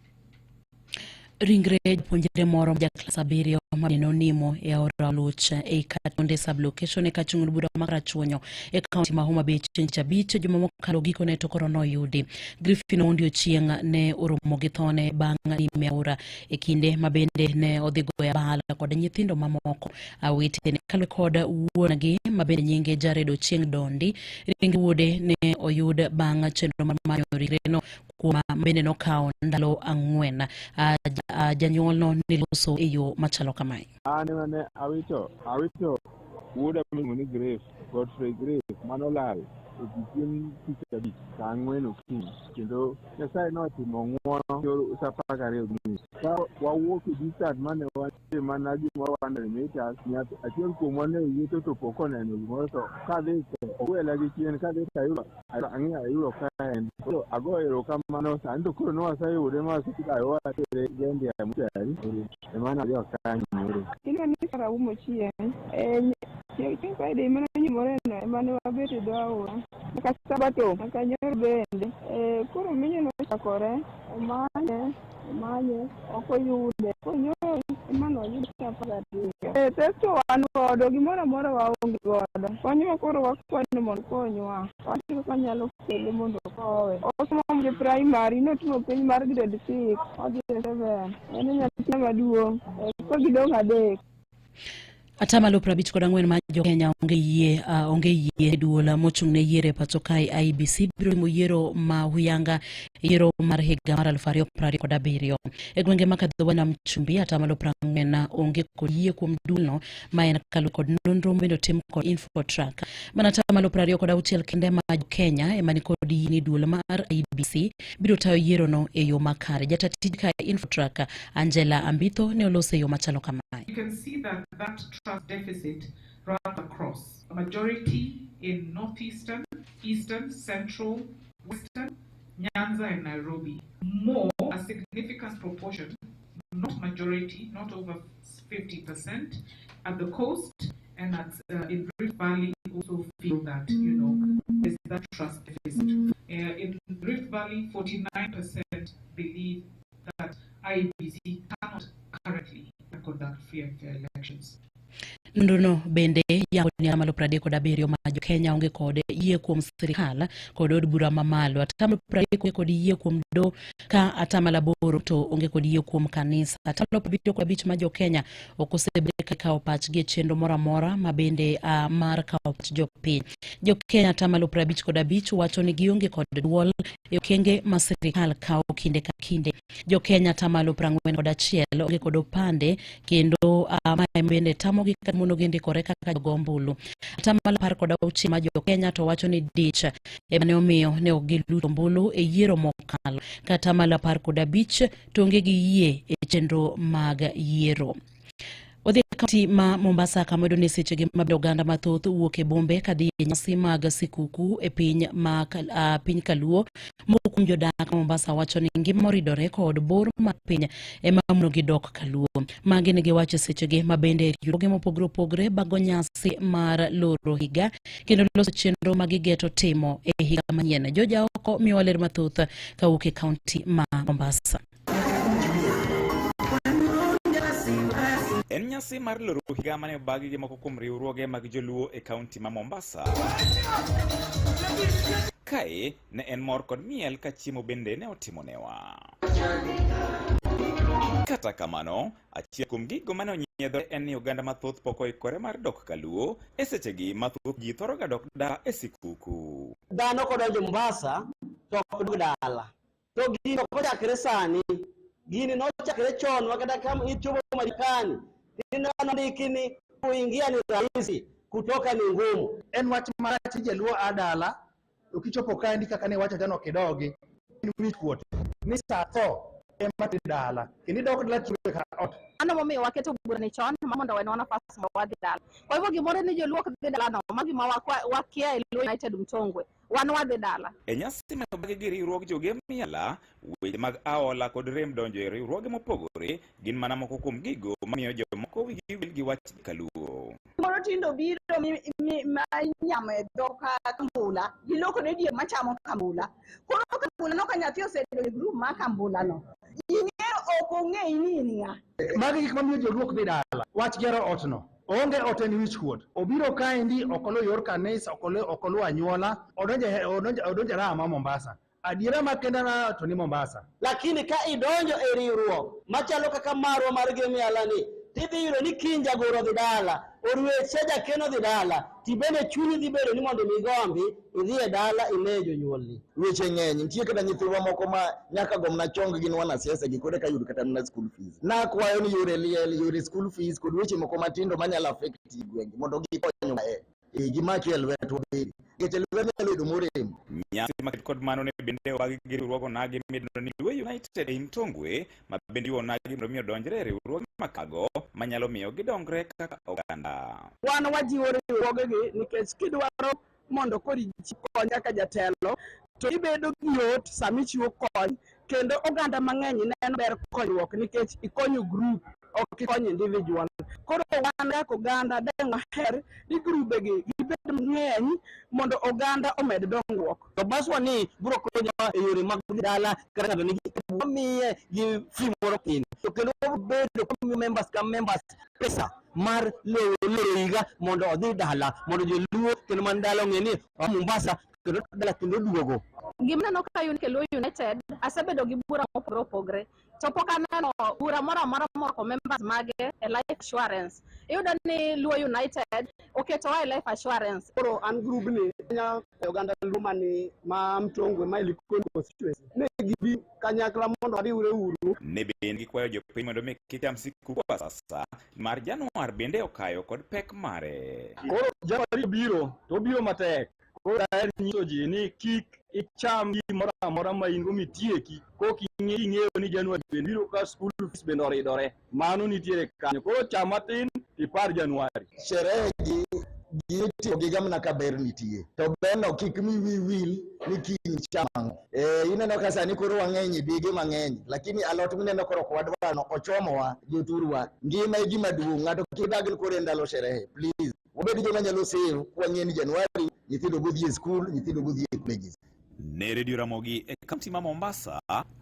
Ringre japuonjre moro ja klas 7 ma bende nonimo e aora Oluch ei Katonde sub-location e kachung' bura ma Karachuonyo e kaunti ma Homa Bay chieng' tich abich juma mokalo gikone to koro noyudi. Griffin Oundi Ochieng' ne oromo gi thone bang' nimo e aora e kinde ma bende ne odhi goyo abal kod nyithindo mamoko wetene kaluwore kod wuon-gi ma bende nyinge Jared Ochieng' Dondi. Ringre wuode ne oyud bang' chenro mar manyo ringreno kuom ma bende nokawo ndalo 4. Janyuolno ne loso e yo machalo kamae. An ema ne awito wuoda miluongo ni Grace, Godfrey Grace, manolal odiechieng' tich abich saa 4 okinyi, kendo Nyasaye notimo ng'uono yor saa 12:30. Ka wawuok e distance mane wantie mana gimoro 100 meters, nyathi achiel kuomwa ne wuotho to pok oneno gimoro, to kadhi to ogwela gi chien, kadhi to ayudo ang'iyo ayudo ka en. Koro agoyo erokamano sani to koro nwaseyude ma wasedayo watere Gendia Mortuary ema nadhi kanyo nyoro. Iluongo ni Sarah Umo Chieng'. Chieng' Friday mane onyuoloreno ema ne wabet e dho aora. Nyaka Sabato, nyaka nyoro bende. Koro minyo nochakore, omanye, omanye, ok oyude. Koro nyoro ema noyude saa 12. Pek to wan godo, gimoro amora waonge godo. Konywa koro wakwayo ni mondo okonywa. Wacho kaka wanyalo kele mondo okowe. Osomo e primary, notimo penj mar grade 6, odhi e 7. En e nyathina maduong'. Koro gidong' 3. Atamalo 54 mar jo Kenya onge yie duol mochung' ne yiero e pacho kae IEBC biro timo yiero ma huyanga yiero mar higa mar 2027. E gwenge ma kadho nam chumbi atamalo 40 onge kod yie kuom duolno ma en kaluwore kod nonro mabende otim kod Infotrack. Mana atamalo 26 kende ma jo Kenya ema ni kod yie ni duol mar IEBC biro tayo yierono e yo makare. Jata tij ka Infotrack Angela Ambitho ne oloso e yo machalo kamae. You can see that that trust deficit runs across a majority in northeastern, eastern, central, western, Nyanza and Nairobi. More, a significant proportion, not majority, not over 50%, at the coast and at in Rift Valley also feel that, there's that trust deficit. In Rift Valley, 49% believe that IEBC cannot currently conduct free free and fair elections. Nonrono bende yango ni atamalo 37 ma jo-Kenya onge kod yie kuom sirikal kod od bura mamalo. Atamalo 30 onge kod yie kuom doho ka atamalo 8 to onge kod yie kuom kanisa. Atamalo 75 ma jo-Kenya ok osebedo ka kawo pachgi e chenro moro amora ma bende uh, mar kawo pach jopiny. Jo-Kenya atamalo 55 wacho ni gionge kod duol e okenge ma sirikal kawo kinde ka kinde. Jo-Kenya atamalo 41 onge kod opande kendo uh, mae bende tamogi kata monogi ndikore kaka jogo ombulu. Atamalo 16 ma jo-Kenya to wacho ni dich ema ne omiyo ne ok giluto ombulu e yiero mokalo. Ka atamalo 15 to onge gi yie e chenro mag yiero. Odhi e kaunti ma Mombasa kama oyudo ni sechegi ma oganda mathoth wuok e bombe kadhi e nyasi mag sikuku e piny ma uh, piny Kaluo. Moko kuom jodak ma Mombasa wacho ni ngima moridore kod bor mar piny ema monogi dok Kaluo. Magi ne giwacho e sechegi ma bende riwruoge mopogore opogore bago nyasi mar loro higa kendo loso chenro ma gigeto timo e higa manyien. Joja oko miyowa ler mathoth kawuok e kaunti ma Mombasa. En nyasi mar loro higa mane obagi gi moko kuom riwruoge mag joluo e kaunti ma Mombasa. Kae ne en mor kod miel ka chiemo bende ne otimonewa. Kata kamano, achiel kuom gigo mane onyiedhore en ni oganda mathoth pok oikore mar dok kaluo e sechegi ma thoth ji thoro ga dok dala e sikuku. Dhano kodonjo Mombasa to ok dog dala. To gini ok ochakre sani. Gini nochakre chon ma kata kama ichopo Marekani, tineno nondiki ni kuingia ni rahisi, kutoka ni ngumu. En wach marach ni jaluo a dala to kichopo kaendi kaka ne iwacho chano ok idogi. En wich kuot ni sa tho ema tidhi dala kendo idok dala tiwe ka ot. Mano momiyo waketo burani chon ma mondo owenwa nafas mondo wadhi dala. Kwa hivyo gimoro ni joluo ok dhi dalano, ma gima wakia e Luo United Mtongwe. Wan wadhi dala. E nyasi mane obagi gi riwruog Jogem Miala, weche mag aola kod rem donjo e riwruoge mopogore gin mana moko kuom gigo mamiyo jomoko wigi wil gi wach kaluo. Moro tindo biro ma inyamo e dho ka kambula, giloko ne diek machamo kambula. Koro kambula no ka nyathi osedonjo e group mar kambula no, ing'eyo ok ong'eyi ni in ng'a. Magi gik mamiyo joluo ok dhi dala. Wach gero ot no. Oonge ot en wich kuot. Obiro kaendi ok oluwo yor kanisa, ok oluwo anyuola, odonjo e raha ma Mombasa. Adiera makenda na to ni Mombasa. Lakini ka idonjo e riwruok machalo kaka marwa mar Gemiala ni, tidhi yudo ni kiny jagoro odhi dala, orwech cha jakeno odhi dala, tibende chunyi dhi bedo ni mondo mi igombi idhi e dala ine jonyuolni. Weche ng'eny, nitie kata nyithiwa moko ma nyaka gomna chong gin wanasiasa gi koro eka yud kata mana school fees. Nakwayo ni yore liel, yore school fees kod weche moko matindo manyalo affect gwenge mondo gikonywa e e gimaki e lwetwa bende. Nikech lwet nyalo bedo morem. Nyasi maket kod mano ne bende obagi gi riwruog onagi midendo ni Luo United ei Mtongwe ma bende jiwo onagi mondo mi odonjre e riwruoge makago manyalo miyo gidongre kaka oganda. Wan wajiwo riwruogegi nikech kidwaro mondo koro ichiw kony kaka jatelo to ibedo gi yot sama ichiwo kony kendo oganda mang'eny neno ber konyruok nikech ikonyo group ok ikonyo individual. Koro wan kaka oganda dang' waher ni grubegi gibed mang'eny mondo oganda omed dongruok. To baswa ni biro konyowa e yore mag dhi dala kata ng'ato nigi wamiye gi fee moro tin to kendo wabedo kwamiyo members ka members pesa mar loro higa mondo odhi dala mondo joluo kendo man dala ong'e ni oa Mombasa kendo dala kendo duogo. Gima aneno ka un Luo United, asebedo gi bura mopogore opogore to pok aneno bura moro amora morwako members mage e life assurance. Iyudo ni Luo United oketowa e life assurance. Koro an grubni anya oganda Luo mani ma Mtongwe ma e Likoni constituency ne gibi kanyakla mondo wariwre uru. Ne bende gikwayo jopiny mondo mi kik cham sikuku kwa sasa mar Januar bende okayo kod pek mare. Koro Januari biro to obiro matek. Koro daher nyiso ji ni kik icham gimoro amora ma in go mitieki kok ing'eyo ni Januari bende biro ka school fees bende oridore. Mano nitiere kanyo. Koro cham matin ipar Januari. Sherehe gi gitimo gi gamna ka ber nitie. To berno kik mi wi wil ni kiny icham ang'o. Eh, ineno ka sani koro wang'eny e dege mang'eny, lakini alot mineno koro ok wadwar no ochomowa jothurwa. Ngima e gima duong', ng'ato kik dag koro e ndalo sherehe. Please, wabed joma nyalo save kwang'eyo ni Januari nyithindo bodhi e skul, nyithindo bodhi e colleges. Ne Radio Ramogi e kaunti ma Mombasa,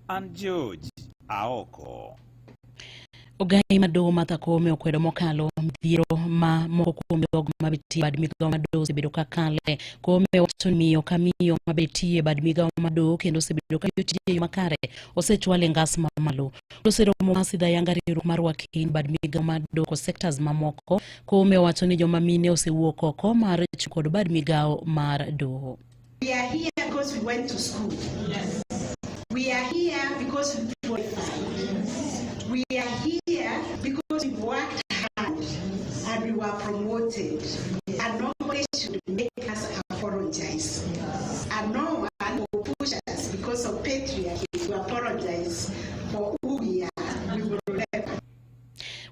an George Aoko. Ogai ma doho Martha Koome okwedo mokalo midhiero ma moko kuom jogo mabetie e bad migawo mar doho osebedo ka kale. Koome wacho ni miyo ka miyo mabetie e bad migawo mar doho kendo osebedo ka tiyo tije e yo makare osechwal e ngas mamalo. Oseromo ma sidha yanga riwruok mar wakin bad migawo mar doho kod sectors mamoko. Koome wacho ni joma mine osewuok oko mar chung' kod bad migawo mar doho. We are here because we went to school. Yes. We are here because we qualified. Yes. We are here because we worked hard and we were promoted. Yes. And nobody should make us apologize. Yes. And no one will push us because of patriarchy to apologize for who we are. We will never.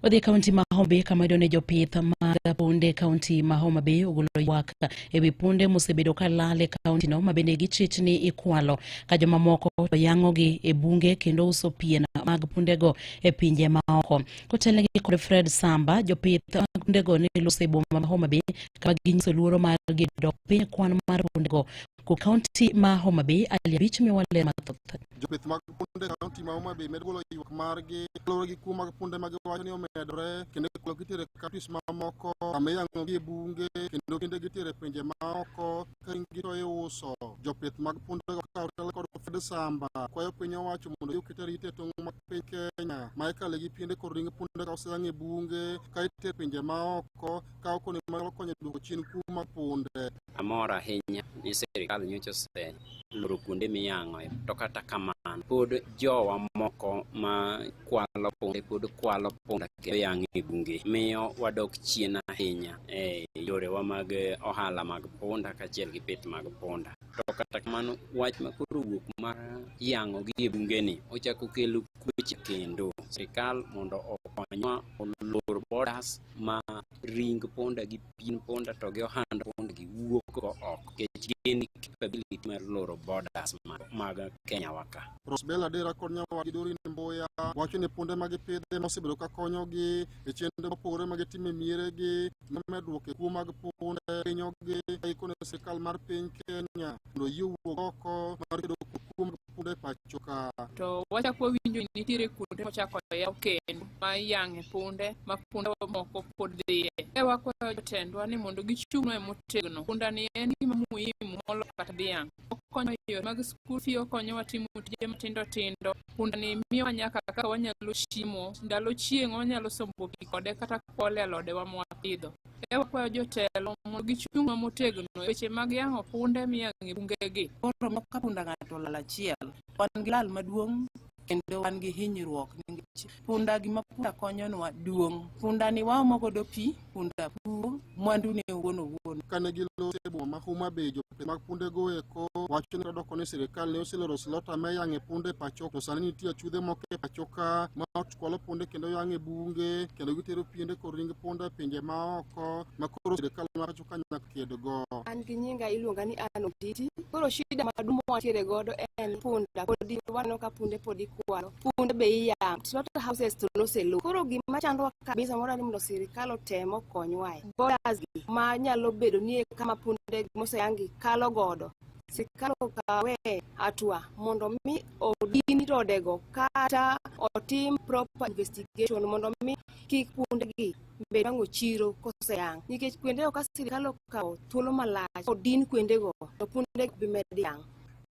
Wadhi e kaunti ma Homa Bay kama iyudo ni jopith mag punde e kaunti ma Homa Bay ogolo ywak e wi punde mosebedo ka lal e kaunti no ma bende gichich ni ikwalo ka jomamoko to yang'ogi e bunge kendo uso pien mag pundego e pinje maoko. Kotelnegi kod Fred Samba, jopith mag pundego ne loso e boma ma Homa Bay kama ginyiso luoro margi dok piny e kwan mar pundego. Ko kaunti ma Homa Bay, Ali Abich miyowa ler mathoth. Jopith mag punde e kaunti ma Homa Bay medo golo ywak margi kaluwore gi kuo mag punde ma giwacho ni omedore kendo ikwalo gitero e kauntis mamoko kama iyang'ogi e bunge kendo kinde gitero e pinje maoko ka ring-gi to iuso. Jopith mag pundego ka otel kod Fred Samba kwayo piny owacho mondo oyud kete arita e tong' mag piny Kenya ma ikale gi piende kod ring punde ka oseyang' e bunge ka itero e pinje maoko ka okoni manyalo konyo e duoko chien kuo mag punde. Amor ahinya ni sirkal nyocha oseloro kuonde miyang'oe to kata kamano pod jowa moko ma kwalo punde pod kwalo punda kendo yang'o e bunge miyo wadok chien ahinya e yorewa mag ohala mag punda kaachiel gi pith mag punda. To kata kamano wach ma koro owuok mar yang'ogi e bungeni ochako kelo kweche kendo. Sirkal mondo okonywa olor borders ma ring punda gi pien punda to gi ohand punda gi wuok go oko nikech gin gi capability mar loro borders mag Kenya wa ka. Rosbel Adera kod nyawadgi Doreen Mbuya wacho ni punde ma gipidho ema osebedo ka konyogi e chenro mopogore ma gitimo e mieregi mar medruok e kuo mag punde hinyogi ka ikone sirkal mar piny Kenya mondo oyie owuog oko mar kedo kod kuo mag punde e pacho ka. To wachako wawinjo ni nitiere kuonde mochako oyaw kendo ma iyang'e punde ma punde moko pod dhiye. E wakwayo jotendwa ni mondo gichung'nwa motegno. Punda ni en gima muhimu moloyo kata dhiang'. Okonyo e yore mag school fee, okonyowa timo tije matindo tindo. Punda ni miyowa nyaka kaka wanyalo chiemo. Ndalo chieng' wanyalo sombo pi kode kata kwole alodewa mwapidho. E wakwayo jotelo mondo gichung'nwa motegno e weche mag yang'o punde miyang'o e bungegi. Koro ma ka punda ng'ato olal achiel, wan gi lal maduong' kendo wan gi hinyruok nikech punda gima punda konyonwa duong'. Punda ni waomo godo pi, punda puro, mwandu ne owuon owuon. Kane giloso e boma ma Homa Bay, jopith mag pundego eko wacho ni odoko ni sirkal ne oseloro slota ma iyang'e punde e pacho to sani nitie achudhe moko e pacho ka ma kwalo punde kendo yang'e e bunge kendo gitero piende kod ring punda e pinje maoko ma koro sirkal ma pacho ka nyaka kedgo. An gi nyinga iluonga ni Ann Otiti. Koro shida maduong' ma wantiere godo en punda. Podi waneno ka punde pod ikwalo. Punde be iyang'o. Slaughter houses to noselor. Koro gima chandowa kabisa moro ni mondo sirikal otem okonywae. Borders gi ma nyalo bedo ni e kama punde moseyang' gi kalo godo. Sirikal okawe hatua mondo mi odin rodego kata otim proper investigation mondo mi kik punde gi bed wang'o chiro koseyang' nikech kuondego ka sirikal okawo thuolo malach odin kuondego to punde ok bi med yang'.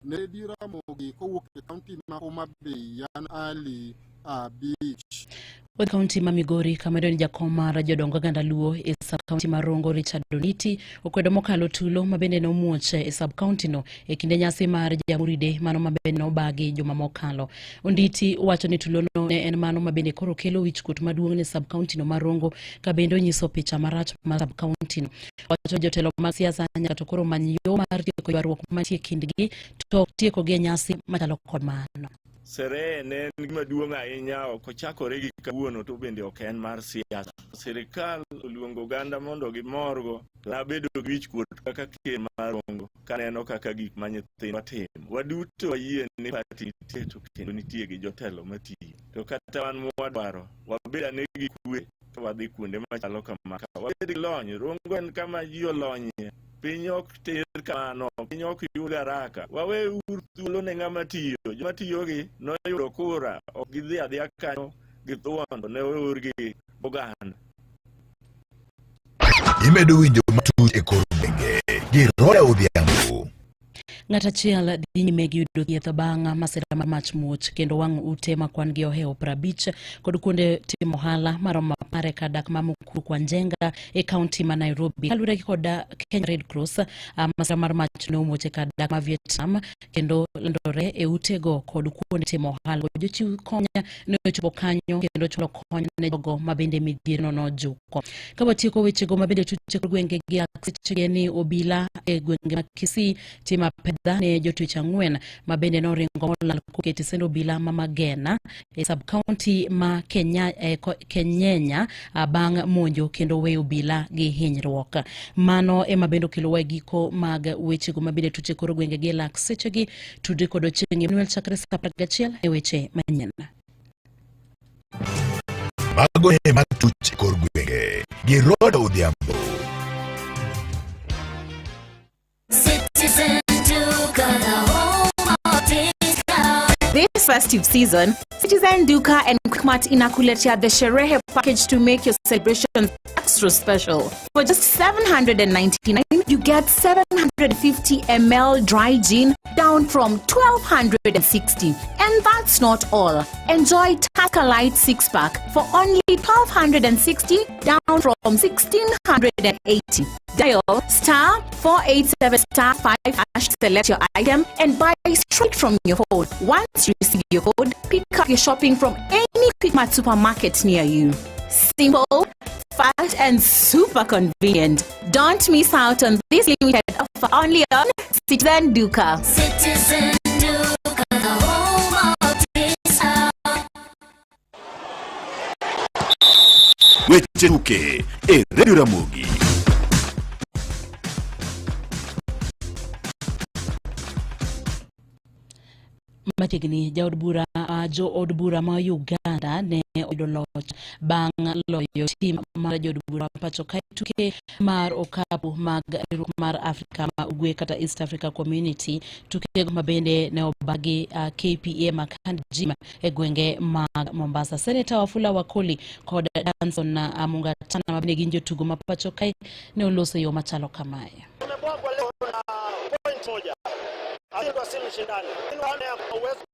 Ne Radio Ramogi kowuok e kaunti ma Homa Bay, an Ali Abich. Wadhi kaunti ma Migori kama iyudo ni jakom mar jodong oganda Luo e sub kaunti ma Rongo Richard Oniti okwedo mokalo tulo ma bende nomuoch e sub kaunti no e kinde nyasi mar Jamhuri Day mano ma bende nobagi juma mokalo. Onditi wacho ni tulono ne en mano ma bende koro kelo wichkuot maduong' ne sub kaunti no ma Rongo ka bende onyiso picha marach mar sub kaunti no. Wacho ni jotelo mag siasa nyaka to koro many yo mar tieko ywaruok mantie kindgi to tiekogi e nyasi machalo kod mano. Sherehe ne en gima duong' ahinya, ok ochakore gi kawuono to bende ok en mar siasa. Sirikal oluongo oganda mondo gimorgo, to nabedo gi wichkuot kaka ker mar Rongo kaneno kaka gik ma nyithindwa timo. Waduto wayie ni party nitie to kendo nitie gi jotelo matiyo. To kata wan mwadwaro, wabed ane gi kwe ka wadhi kuonde machalo kama. Ka wabed gi lony, Rongo en kama ji olonyie. Piny ok ter kamano, piny ok yud haraka. Waweuru thuolo ne ng'ama tiyo. Joma tiyogi noyudo kura, ok gidhi adhiya kanyo gi thuon to ne oorgi oganda. Imedo winjo matut e kor gwenge gi Roda Odhiambo. Ng'at achiel dhi nyime gi yudo thieth bang' masira mar mach muoch kendo wang' ute ma kwan gi ohewo 50 kod kuonde timo ohala maromo apar e kar dak ma Mukuru kwa Njenga e kaunti ma Nairobi. Kaluwore gi kod Kenya Red Cross, masira mar mach ne omuoch e kar dak ma Vietnam kendo landore e utego kod kuonde timo ohala. Jochiw kony ne ochopo kanyo kendo chwalo kony ne jogo ma bende midhierno nojuko. Ka watieko wechego ma bende tuche kor gwenge gi sechege ni obila e gwenge ma Kisii timo apedha ne jotich ang'wen ma bende noringo molal kowuok e tesend obila ma Magena e sub county ma Kenya, Kenyenya bang' monjo kendo weyo obila gi hinyruok. Mano ema bende okelowa e giko mag wechego ma bende tuche kor gwenge gi e lak sechegi. Tudri kod Ochieng' Emmanuel chakre saa 11 e weche manyien. Mago e matuch e kor gwenge gi Roda Odhiambo. Citizen Duka, the home of discount. This festive season, Citizen Duka and Quickmart inakuletea the Sherehe package to make your celebration extra special. For just 799, you get 750 ml dry gin down from 1260. And that's not all. Enjoy Tusker Light 6-pack for only 1260 down from 1680. Dial star 487 star 5 hash, select your item and buy straight from your phone. Once you receive your code, pick up your shopping from any Quickmart supermarket near you. Simple, fast and super convenient. Don't miss out on this limited offer only on Citizen Duka. Citizen Duka, the home of discount. Weche tuke e Radio Ramogi. Machiegni jaod bura jood bura ma Uganda ne oyudo loch bang' loyo tim mar jood bura ma pacho kae tuke mar okapu mag riwruok mar Afrika ma Ugwe kata East Africa Community. Tukego ma bende ne obagi KPA Makandi Gym e gwenge mag Mombasa. Seneta Wafula Wakoli kod Danson Mungatana ma bende gin jotugo ma pacho kae ne oloso e yo machalo kamae. Tumebwagwa leo na point moja. Ashindwa si mshindani. Uwezo